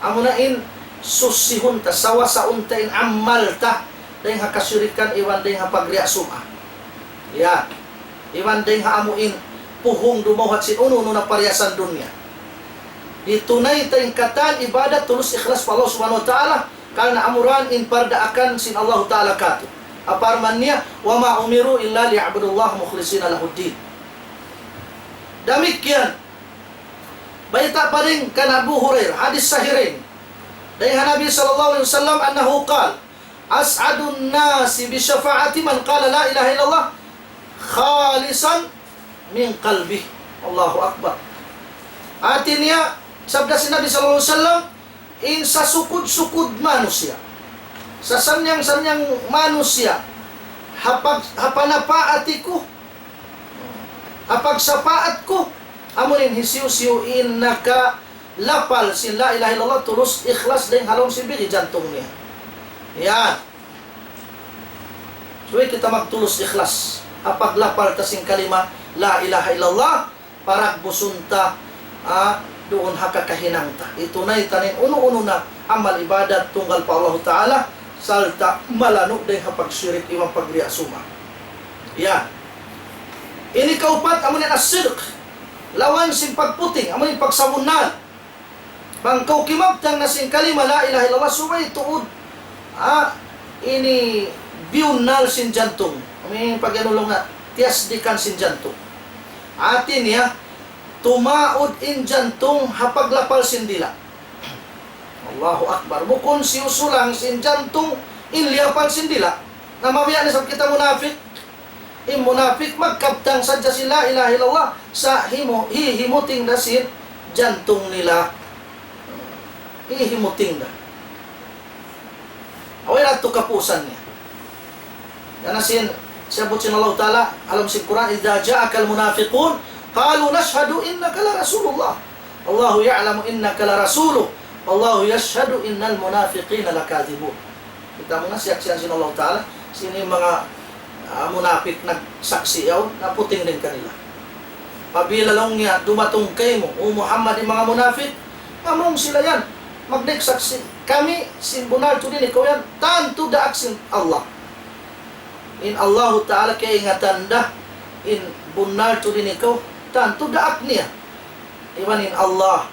Amuna in susihun ta, sawasaun ta in amal ta, dayn ha kashirikan iban dayn ha pagriya' sum'a. Ya. Iban dayn ha amu in puhung dumawhat sin unu-unu na pariyasan dunya. Hitunay ta in katan ibadat tulus ikhlas pa Allah Subhanahu wa Ta'ala, karna' amura in pardaakan sin Allah Ta'ala katu'. Ha parman niya, وما أمروا إلا ليعبدوا الله مخلصين له الدين. Damikkiyan, bayta' pa dayn kan Abu Hurairah, hadith sahih ini. Dayn ha Nabi sallallahu alayhi wasallam أنه قال: أسعد الناس بشفاعتي من قال لا إله إلا الله خالصا من قلبه. Allahu Akbar. Hati niya, sabda sin Nabi sallallahu alayhi wasallam, in sasukud-sukud manusiya', sasannyang-sannyang manusiya', ha pag-, ha panapaati ku, ha pagsapaat ku, amu in hisiyu-siyu in nakalapal sin la ilaha illallah, tulus ikhlas dayn ha lawm sin bigi jantung niya. Yan. Subay kita magtulus ikhlas. Ha paglapal ta sin kalima la ilaha illallah, paragbusun ta, ah, duun ha kakahinang ta. Hitunay ta in unu-unu na amal ibadat tunggal pa Allahu Ta'ala, sarta' malanu' dayn ha pagshirik iban pagriya' sum'a. Yan. Ini kaupat, amu in as-sidq. Lawan sin pagputing, amu in pagsabunnal. Bang kaw kimabtang na sin kalima la ilaha illallah, subay tuud, ah, ini biyunnal sin jantung. Amu in pag-anu laung nga, tiyasdikan sin jantung. Hati niya, tumaud in jantung ha paglapal sin dila'. Allahu Akbar. Bukun hisiyu-siyu lang sin jantung in liyapal sin dila'. Na mabiya' na isab kita munafik. In munafik magkabtang sadja sin la ilaha illallah, sa' himu-, hihimuting da sin jantung nila. Hihimuting da. Way ra tu kapusan niya. Yan na sin, siyabbut sin Allah Ta'ala, ha lawm sin Qur'an, إذا جاءك المنافقون قالوا نشهد إنك لرسول الله والله يعلم إنك لرسوله والله يشهد إن المنافقين لكاذبون. Kita' mu na siyaksian sin Allah Ta'ala, sin manga, ah, munafik nagsaksi' yaun, na puting dayn kanila. Apabila laung niya, dumatung kaymu, O Muhammad, in manga munafik, amung sila yan, magdaik saksi'. Kami, sin bunnal tuud in ikaw yan, tantu daak sin Allah. In Allahu Ta'ala kaingatan da, in bunnal tuud in ikaw, tantu daak niya. Iban in Allah,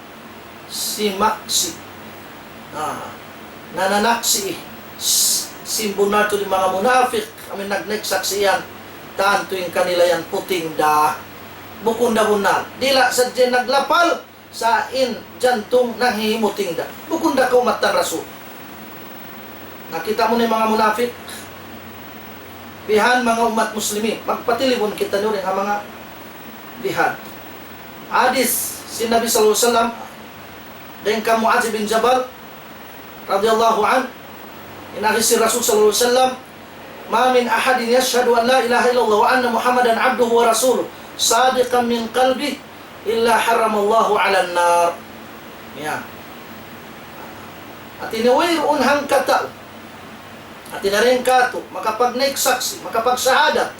simaksi'. Ah, nananaksi'. S-, sin bunnal tuud in manga munafik, amu in nagnaik saksi' yan, tantu in kanila yan puting da. Bukun da bunnal. Dila' sadja naglapal, sa' in jantung nanghihimuting da. Bukun da kaumatan Rasul. Nakita' mu na in manga munafik. Bihan manga ummat muslimin. Magpatilibun kitaniyu dayn ha manga bihan. Hadith sin Nabi sallallahu alayhi wasallam, dayn kan Muadz bin Jabal radiyallahu anhu, in hadith sin Rasul sallallahu alayhi wasallam, ما من أحد يشهد أن لا إله إلا الله وأن محمدا عبده ورسوله صادقا من قلبه إلا حرمه الله على النار. Yan. Hati niya wayruun hangkatau. Hati niya dayn katu', makapagnaik saksi', makapagsahadat.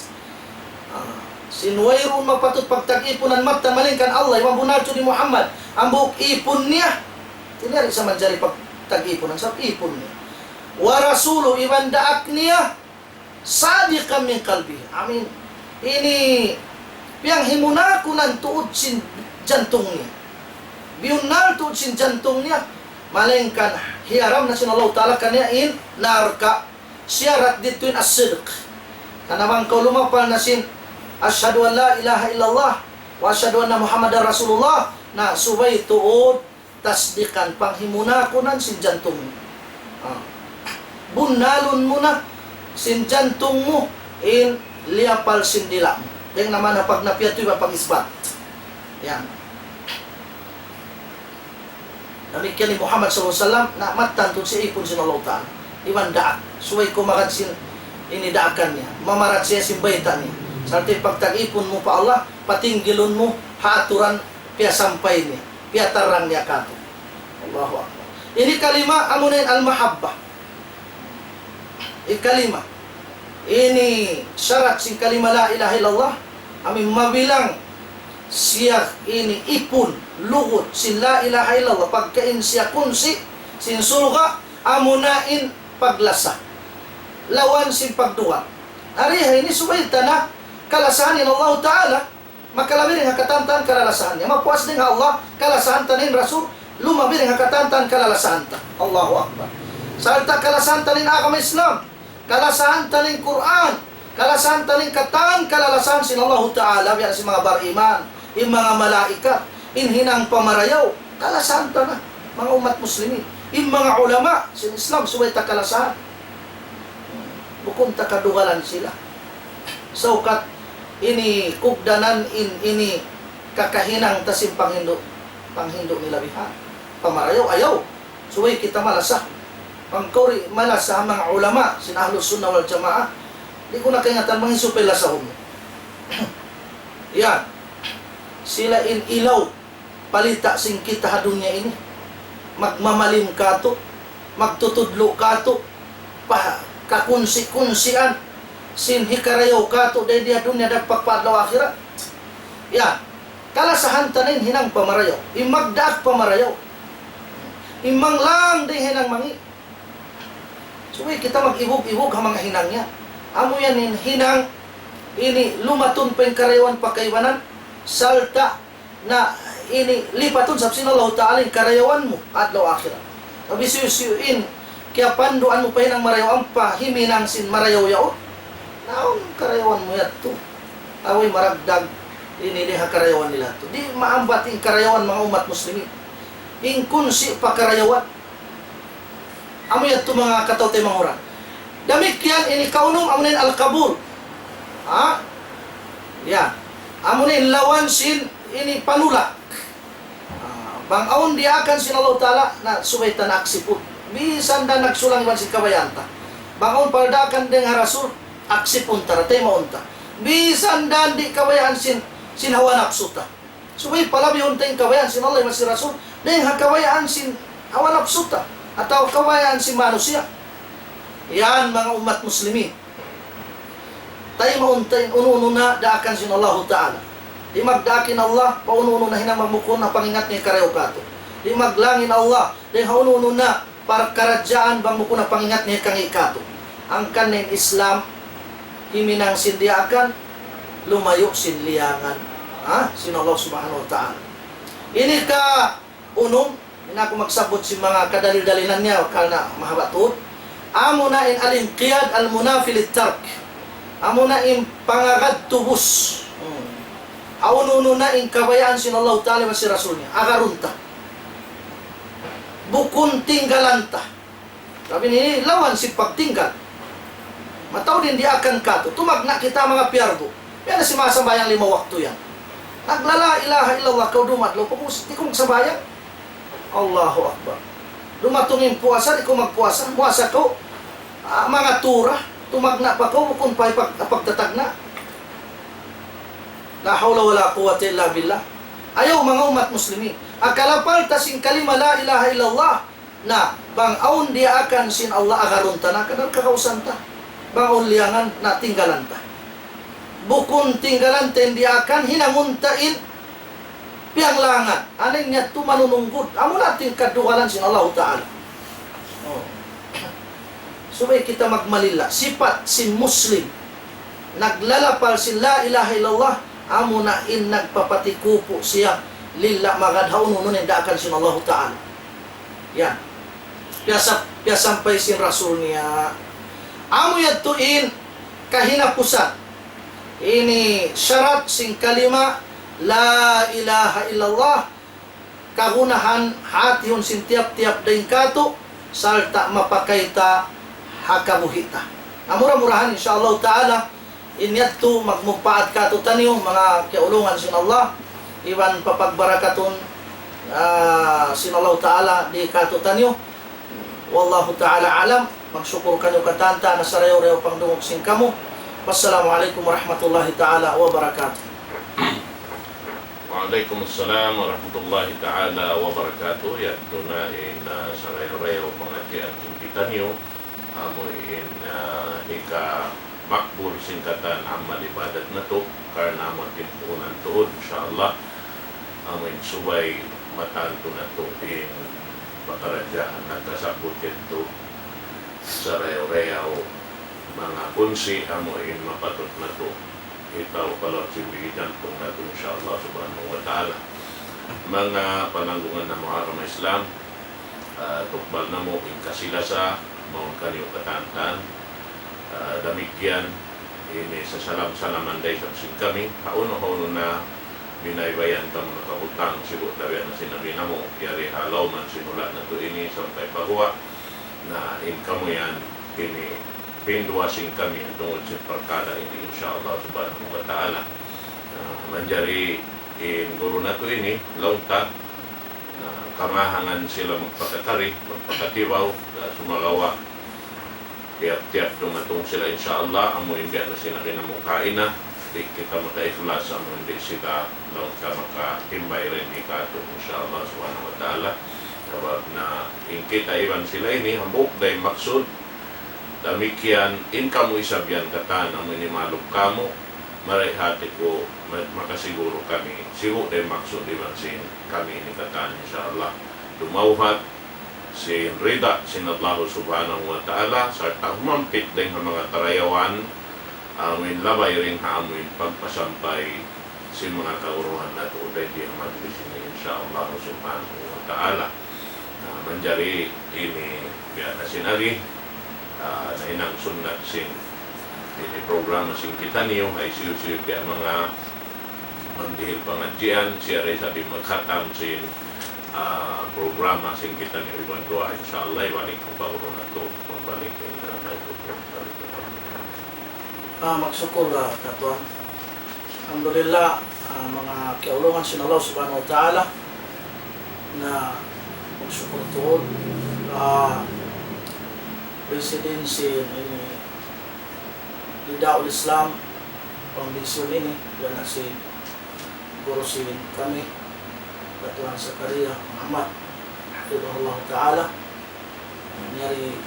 Ah, sin wayruun mapatut pagtag-ipunan mattan malaingkan Allah, iban bunnal tuud hi Muhammad, hambuuk ipun niya. Hati niya di' sa manjari pagtag-ipunan, sabab ipun niya. Wa rasuluhu, iban daak niya, sadiqan min qalbihi. Amin. Ini piyanghimunakunan tuud sin jantung niya. Biyunnal tuud sin jantung niya. Malaingkan hiyaram na sin Allah Ta'ala kaniya in narka'. Siyarat didtu in as-sidq. Karna' bang kaw lumapal na sin, أشهد أن لا إله إلا الله وأشهد أن محمدا رسول الله. Na subay tuud tasdikan, panghimunakunan sin jantung mu. Ah. Bunnalun mu na sin jantung mu in liyapal sin dila' mu. Dayn naman ha pagnapi yadtu iban pag-isbat. Yan. Damikkiyan hi Muhammad sallallahu alayhi wasallam, na mattan tuud siya ipun sin Allah Ta'ala. Iban daak. Subay kaw magad sin ini daakan niya. Mamarat siya sin bayta' niya. Sarta' pagtag-ipun mu pa Allah, patinggilun mu ha aturan piyasampay niya, piyatarang niya kātu'. Allahu Akbar. Ini kalima, amuna in al-mahabbah. Ikalima, ini sarat sin kalima la ilaha illallah, amu in mabilang siya ini ipun, lugud sin la ilaha illallah, pagka in siya kunsi' sin surga', amuna in paglasa. Lawan sin pagdugal. Ari ha ini subay ta na kalasahan in Allah Ta'ala, makalabi dayn ha katan-katan kalalasahan niya. Mapuas dayn ha Allah, kalasahan ta in Rasul, lumabi dayn ha katan-katan kalalasahan ta. Allahu Akbar. Sarta' kalasahan ta in agama Islam, kalasahan ta in Qur'an, kalasahan ta in katan kalalasahan sin Allahu Ta'ala, biya' sin manga bariman, in manga malaikat, in hinang pamarayaw, kalasahan ta na, manga ummat muslimin. In manga ulama sin Islam, subay ta kalasahan. Bukun ta kadugalan sila. Saukat ini kugdanan in ini kakahinang ta sin panghindu', panghindu' nila bihan. Pamarayaw, ayaw. Subay kita malasa. Bang kaw di' malasa manga ulama sin Ahlus Sunnah wal Jamaah, di' ku na kaingatan bang hisiyu pa in lasahun mu. Yan. Sila in ilaw palita' sin kita ha dunya ini. Magmamalim kātu', magtutudlu' kātu', pa kakunsi-kunsian sin hikarayaw kātu' dayn di ha dunya dagpak pa adlaw akhirat. Yan. Kalasahan ta in hinang pamarayaw, in magdaak pamarayaw, in manglang dayn hinang mangi'. Subay kita mag-ibug-ibug ha manga hinang niya. Amu yan in hinang ini lumatun pa in karayawan pa kaibanan, sarta' na ini lipatun sabab sin Allahu Ta'ala in karayawan mu adlaw akhirat. Sabab hisiyu-siyu in kiyapanduan mu pa hinang marayaw ampa himinang sin marayaw yaun, naun karayawan mu yadtu? Way maragdag ini dayn ha karayawan nila yadtu. Di' maambat in karayawan manga ummat muslimin. In kunsi' pa karayawan. Amu yadtu manga kataw-taymanghuran. Damikkiyan ini kaunum, amuna in al-qabul. Ha? Ya. Amuna in lawan sin ini panulak. Ah, bang awn diyaakan sin Allah Ta'ala, na subay ta na aksipun. Misan da nagsulang iban sin kabayaan ta. Bang awn pardaakan dayn ha Rasul, aksipun ta, taymaun ta. Misan da di' kabayaan sin, sin hawa napsu ta. Subay palabihun ta in kabayaan sin Allah iban sin Rasul, dayn ha kabayaan sin hawa napsu ta, atawa kabayaan sin manusiya'. Yan, manga ummat muslimin. Taymaun ta in unu-unu na daakan sin Allahu Ta'ala. Di' magdaak in Allah pa unu-unu na hinang bang bukun ha pangingat niya karayaw kātu'. Di' maglang in Allah dayn ha unu-unu na parkaradjaan bang bukun ha pangingat niya kangi' kātu'. Hangkan in Islam, himinang sin diyaakan, lumayu' sin liyangan. Ha? Sin Allah Subhanahu wa Ta'ala. Ini kaunum, di' na aku magsabbut sin manga kadalil-dalilan niya, karna' mahaba' tuud. Amuna in al-inqiyad al-munafi lit-tark. Amuna in pangagad tubus. Hmm. Awn unu-unu na in kabayaan sin Allah Ta'ala iban sin Rasul niya. Agarun ta. Bukun tinggalan ta. Sabab ini lawan sin pagtinggal. Mataud in diyaakan kātu'. Tumagna' kita manga piyardu. Yan na sin manga sambahayang lima waktu yan. Nagla la ilaha illallah kaw dum adlaw, pag-ubus di' kaw magsambahayang. Allahu Akbar. Dumatung in puasa, di' kaw magpuasa. Muasa kaw, ah, manga tura. Tumagna' pa kaw, bukun pa pag-, pagtatagna'. La hawla wala quwwata illa billah. Ayaw, manga ummat muslimin. Akalapal ta sin kalima la ilaha illallah. Na, bang awn diyaakan sin Allah agarun ta na, kadal kakausan ta. Bang awn liyangan na tinggalan ta. Bukun tinggalan ta in diyaakan, hinangun ta in piyanglangan. Anu in yadtu manununggud. Amuna in kadugalan sin Allahu Ta'ala. Oh. Subay kita magmalilla. Sipat sin Muslim. Naglalapal sin la ilaha illallah. Amuna in nagpapatikupu siya. Lilla magad ha unu-unu in daakan sin Allahu Ta'ala. Yan. Piyasa-, piyasampay sin Rasul niya. Amu yadtu in kahinapusan. Ini sarat sin kalima la ilaha illallah. Kagunahan hatihun sin tiyap-tiyap dayn kātu', sarta' mapakay ta ha kabuhi' ta. Na mura-murahan, insya Allah Ta'ala, in yadtu magmupaat kātu'niyu, manga kiyaulungan sin Allah, iban papagbarakatun, ah, sin Allah Ta'ala di kātu'niyu. Wallahu ta'ala a'lam. Magsukul kaniyu katan ta, nasarayaw-rayaw pangdungug sin kamu. Wassalamu alaykum warahmatullahi ta'ala wabarakatuh. Wa alaykum assalam warahmatullahi ta'ala wabarakatuh. Yadtu na in, ah, sarayaw-rayaw pangadjian sin kitaniyu, amu in, ah, hika makbul sin katan amal ibadat natu', karna' amu in timpuunan tuud, insya Allah. Amu in subay matantu natu' in pakaradjaan nagkasabbut yadtu, sarayaw-rayaw manga kunsi, amu in mapatut natu' hitaw pa lawm sin bigi jantung natu', insya Allah subhanahu wa ta'ala. Manga pananggungan namu' ha agama Islam, ah, tukbal namu' in kasi-lasa, mawn kaniyu katantan. Ah, damikkiyan, ini sasalam-salaman da isab sin kami, hawnu-hawnu na binaybayan kamu nakabutang, sibu' da biya' na sin nabi namu', yari ha lawm sin hula' natu' ini sampay pa guwa', na in kamu yan, ini pinduwa sin kami tungud sin parkala' ini, insya Allah subhanahu wa ta'ala. Ah, manjari in guru natu' ini, laung ta, na kamahangan sila magpakakari, magpakatibaw, na sumagawa', tiyap-tiyap dumatung sila, insya Allah, amu in biya' na sin agi namu' kaina, di' kita makaikhlas, amu in di' sila laung ta makatimbay dayn di katu', insya Allah subhanahu wa ta'ala. Sabab na in kita iban sila ini, hambuuk da in maksud, damikkiyan in kamu isab yan katan, amu ini malum kamu, marayaw hati ku, ma-, makasiguru kami, sibu' da in maksud iban sin kami ini katan, insya Allah. Dumawhat sin rida sin Allah subhanahu wa ta'ala, sarta' humampit dayn ha manga karayawan, amu in labay dayn ha amu in pagpasampay sin manga kaguruhan natu' dayn di ha majlis ini, insya Allah subhanahu wa ta'ala. Na, manjari ini biya' na sin agi, ah, nahinang sunnat sin ini programa sin kitaniyu, hisiyu-siyu biya' manga magdihil pangadjian, siya da isab in magkhatam sin, ah, programa sin kitaniyu iban duwaa, insya Allah, ibalik ku pa guru natu', magbalik in, ah, microphone. Ah, magsukul, ah, katuan. Alhamdulillah, ah, manga kiyaulungan sin Allah subhanahu wa ta'ala, na magsukul tuud, ah, president sin ini, Nidaul Islam Foundation ini, yan na sin guru sin kami, Katuan Zakaria Muhammad, hafidhahullah ta'ala. Yari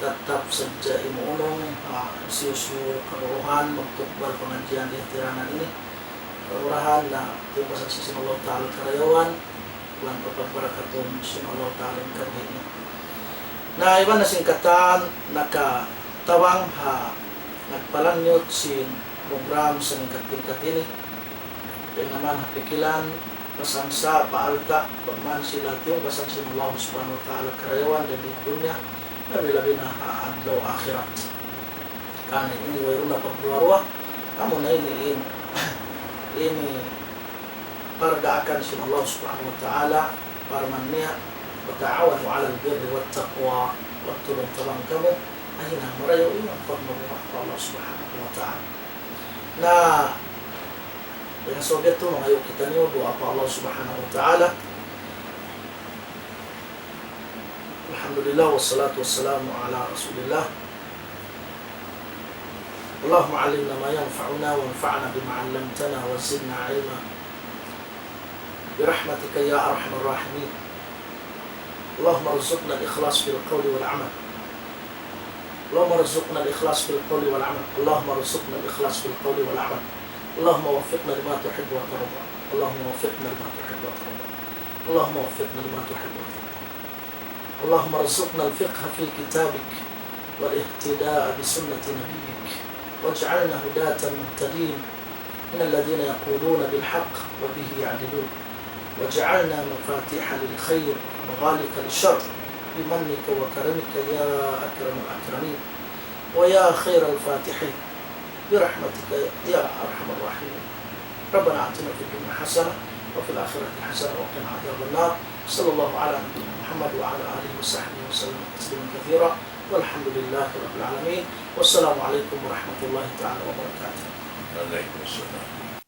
tattap sadja imuunung, ah, hisiyu-siyu kaguruhan magtukbal pangadjian di ha tiranan ini. Kaguruhan na timbasag sin Allah ta'ala karayawan, iban papagbarakatun sin Allah ta'ala in kabuhi' niya. Na iban na sin katan, nakatabang ha nagpalanyut sin program sa lingkat-lingkat ini. Kaya naman ha pikilan, pasangsa, paalta', bang man sila tiyungbasan sin Allah subhanahu wa ta'ala karayawan dayn di dunya, labi-labi na ha adlaw akhirat. Karna' ini wayruun na pagduwa-ruwa, amu na ini in, ini pardaakan sin Allah subhanahu wa ta'ala, parman niya, وتعاونوا على البر والتقوى, magtulung-tabang kamu, ha hinang marayaw iban pagmabuga' pa Allah subhanahu wa ta'ala. Na, dayn ha sabab yadtu, mangayu' kitaniyu duwaa pa Allah subhanahu wa ta'ala. الحمد لله والصلاة والسلام على رسول الله. اللهم علمنا ما ينفعنا وانفعنا بما علمتنا وزدنا علما برحمتك يا أرحم الراحمين. اللهم ارزقنا الإخلاص في القول والعمل. اللهم ارزقنا الإخلاص في القول والعمل. اللهم ارزقنا الإخلاص في القول والعمل. اللهم وفقنا لما تحب وترضى. اللهم وفقنا لما تحب وترضى. اللهم وفقنا لما تحب وترضى. اللهم ارزقنا الفقه في كتابك والاهتداء بسنة نبيك واجعلنا هداة مهتدين من الذين يقولون بالحق وبه يعدلون واجعلنا مفاتيح للخير ومغاليق للشر بمنك وكرمك يا أكرم الأكرمين ويا خير الفاتحين برحمتك يا أرحم الراحمين. ربنا آتنا في الدنيا حسنة وفي الآخرة حسنة وقنا عذاب النار. صلى الله على نبينا محمد وعلى آله وصحبه وسلم تسليما كثيرا. والحمد لله رب العالمين. والسلام عليكم ورحمة الله تعالى وبركاته. وعليكم السلام.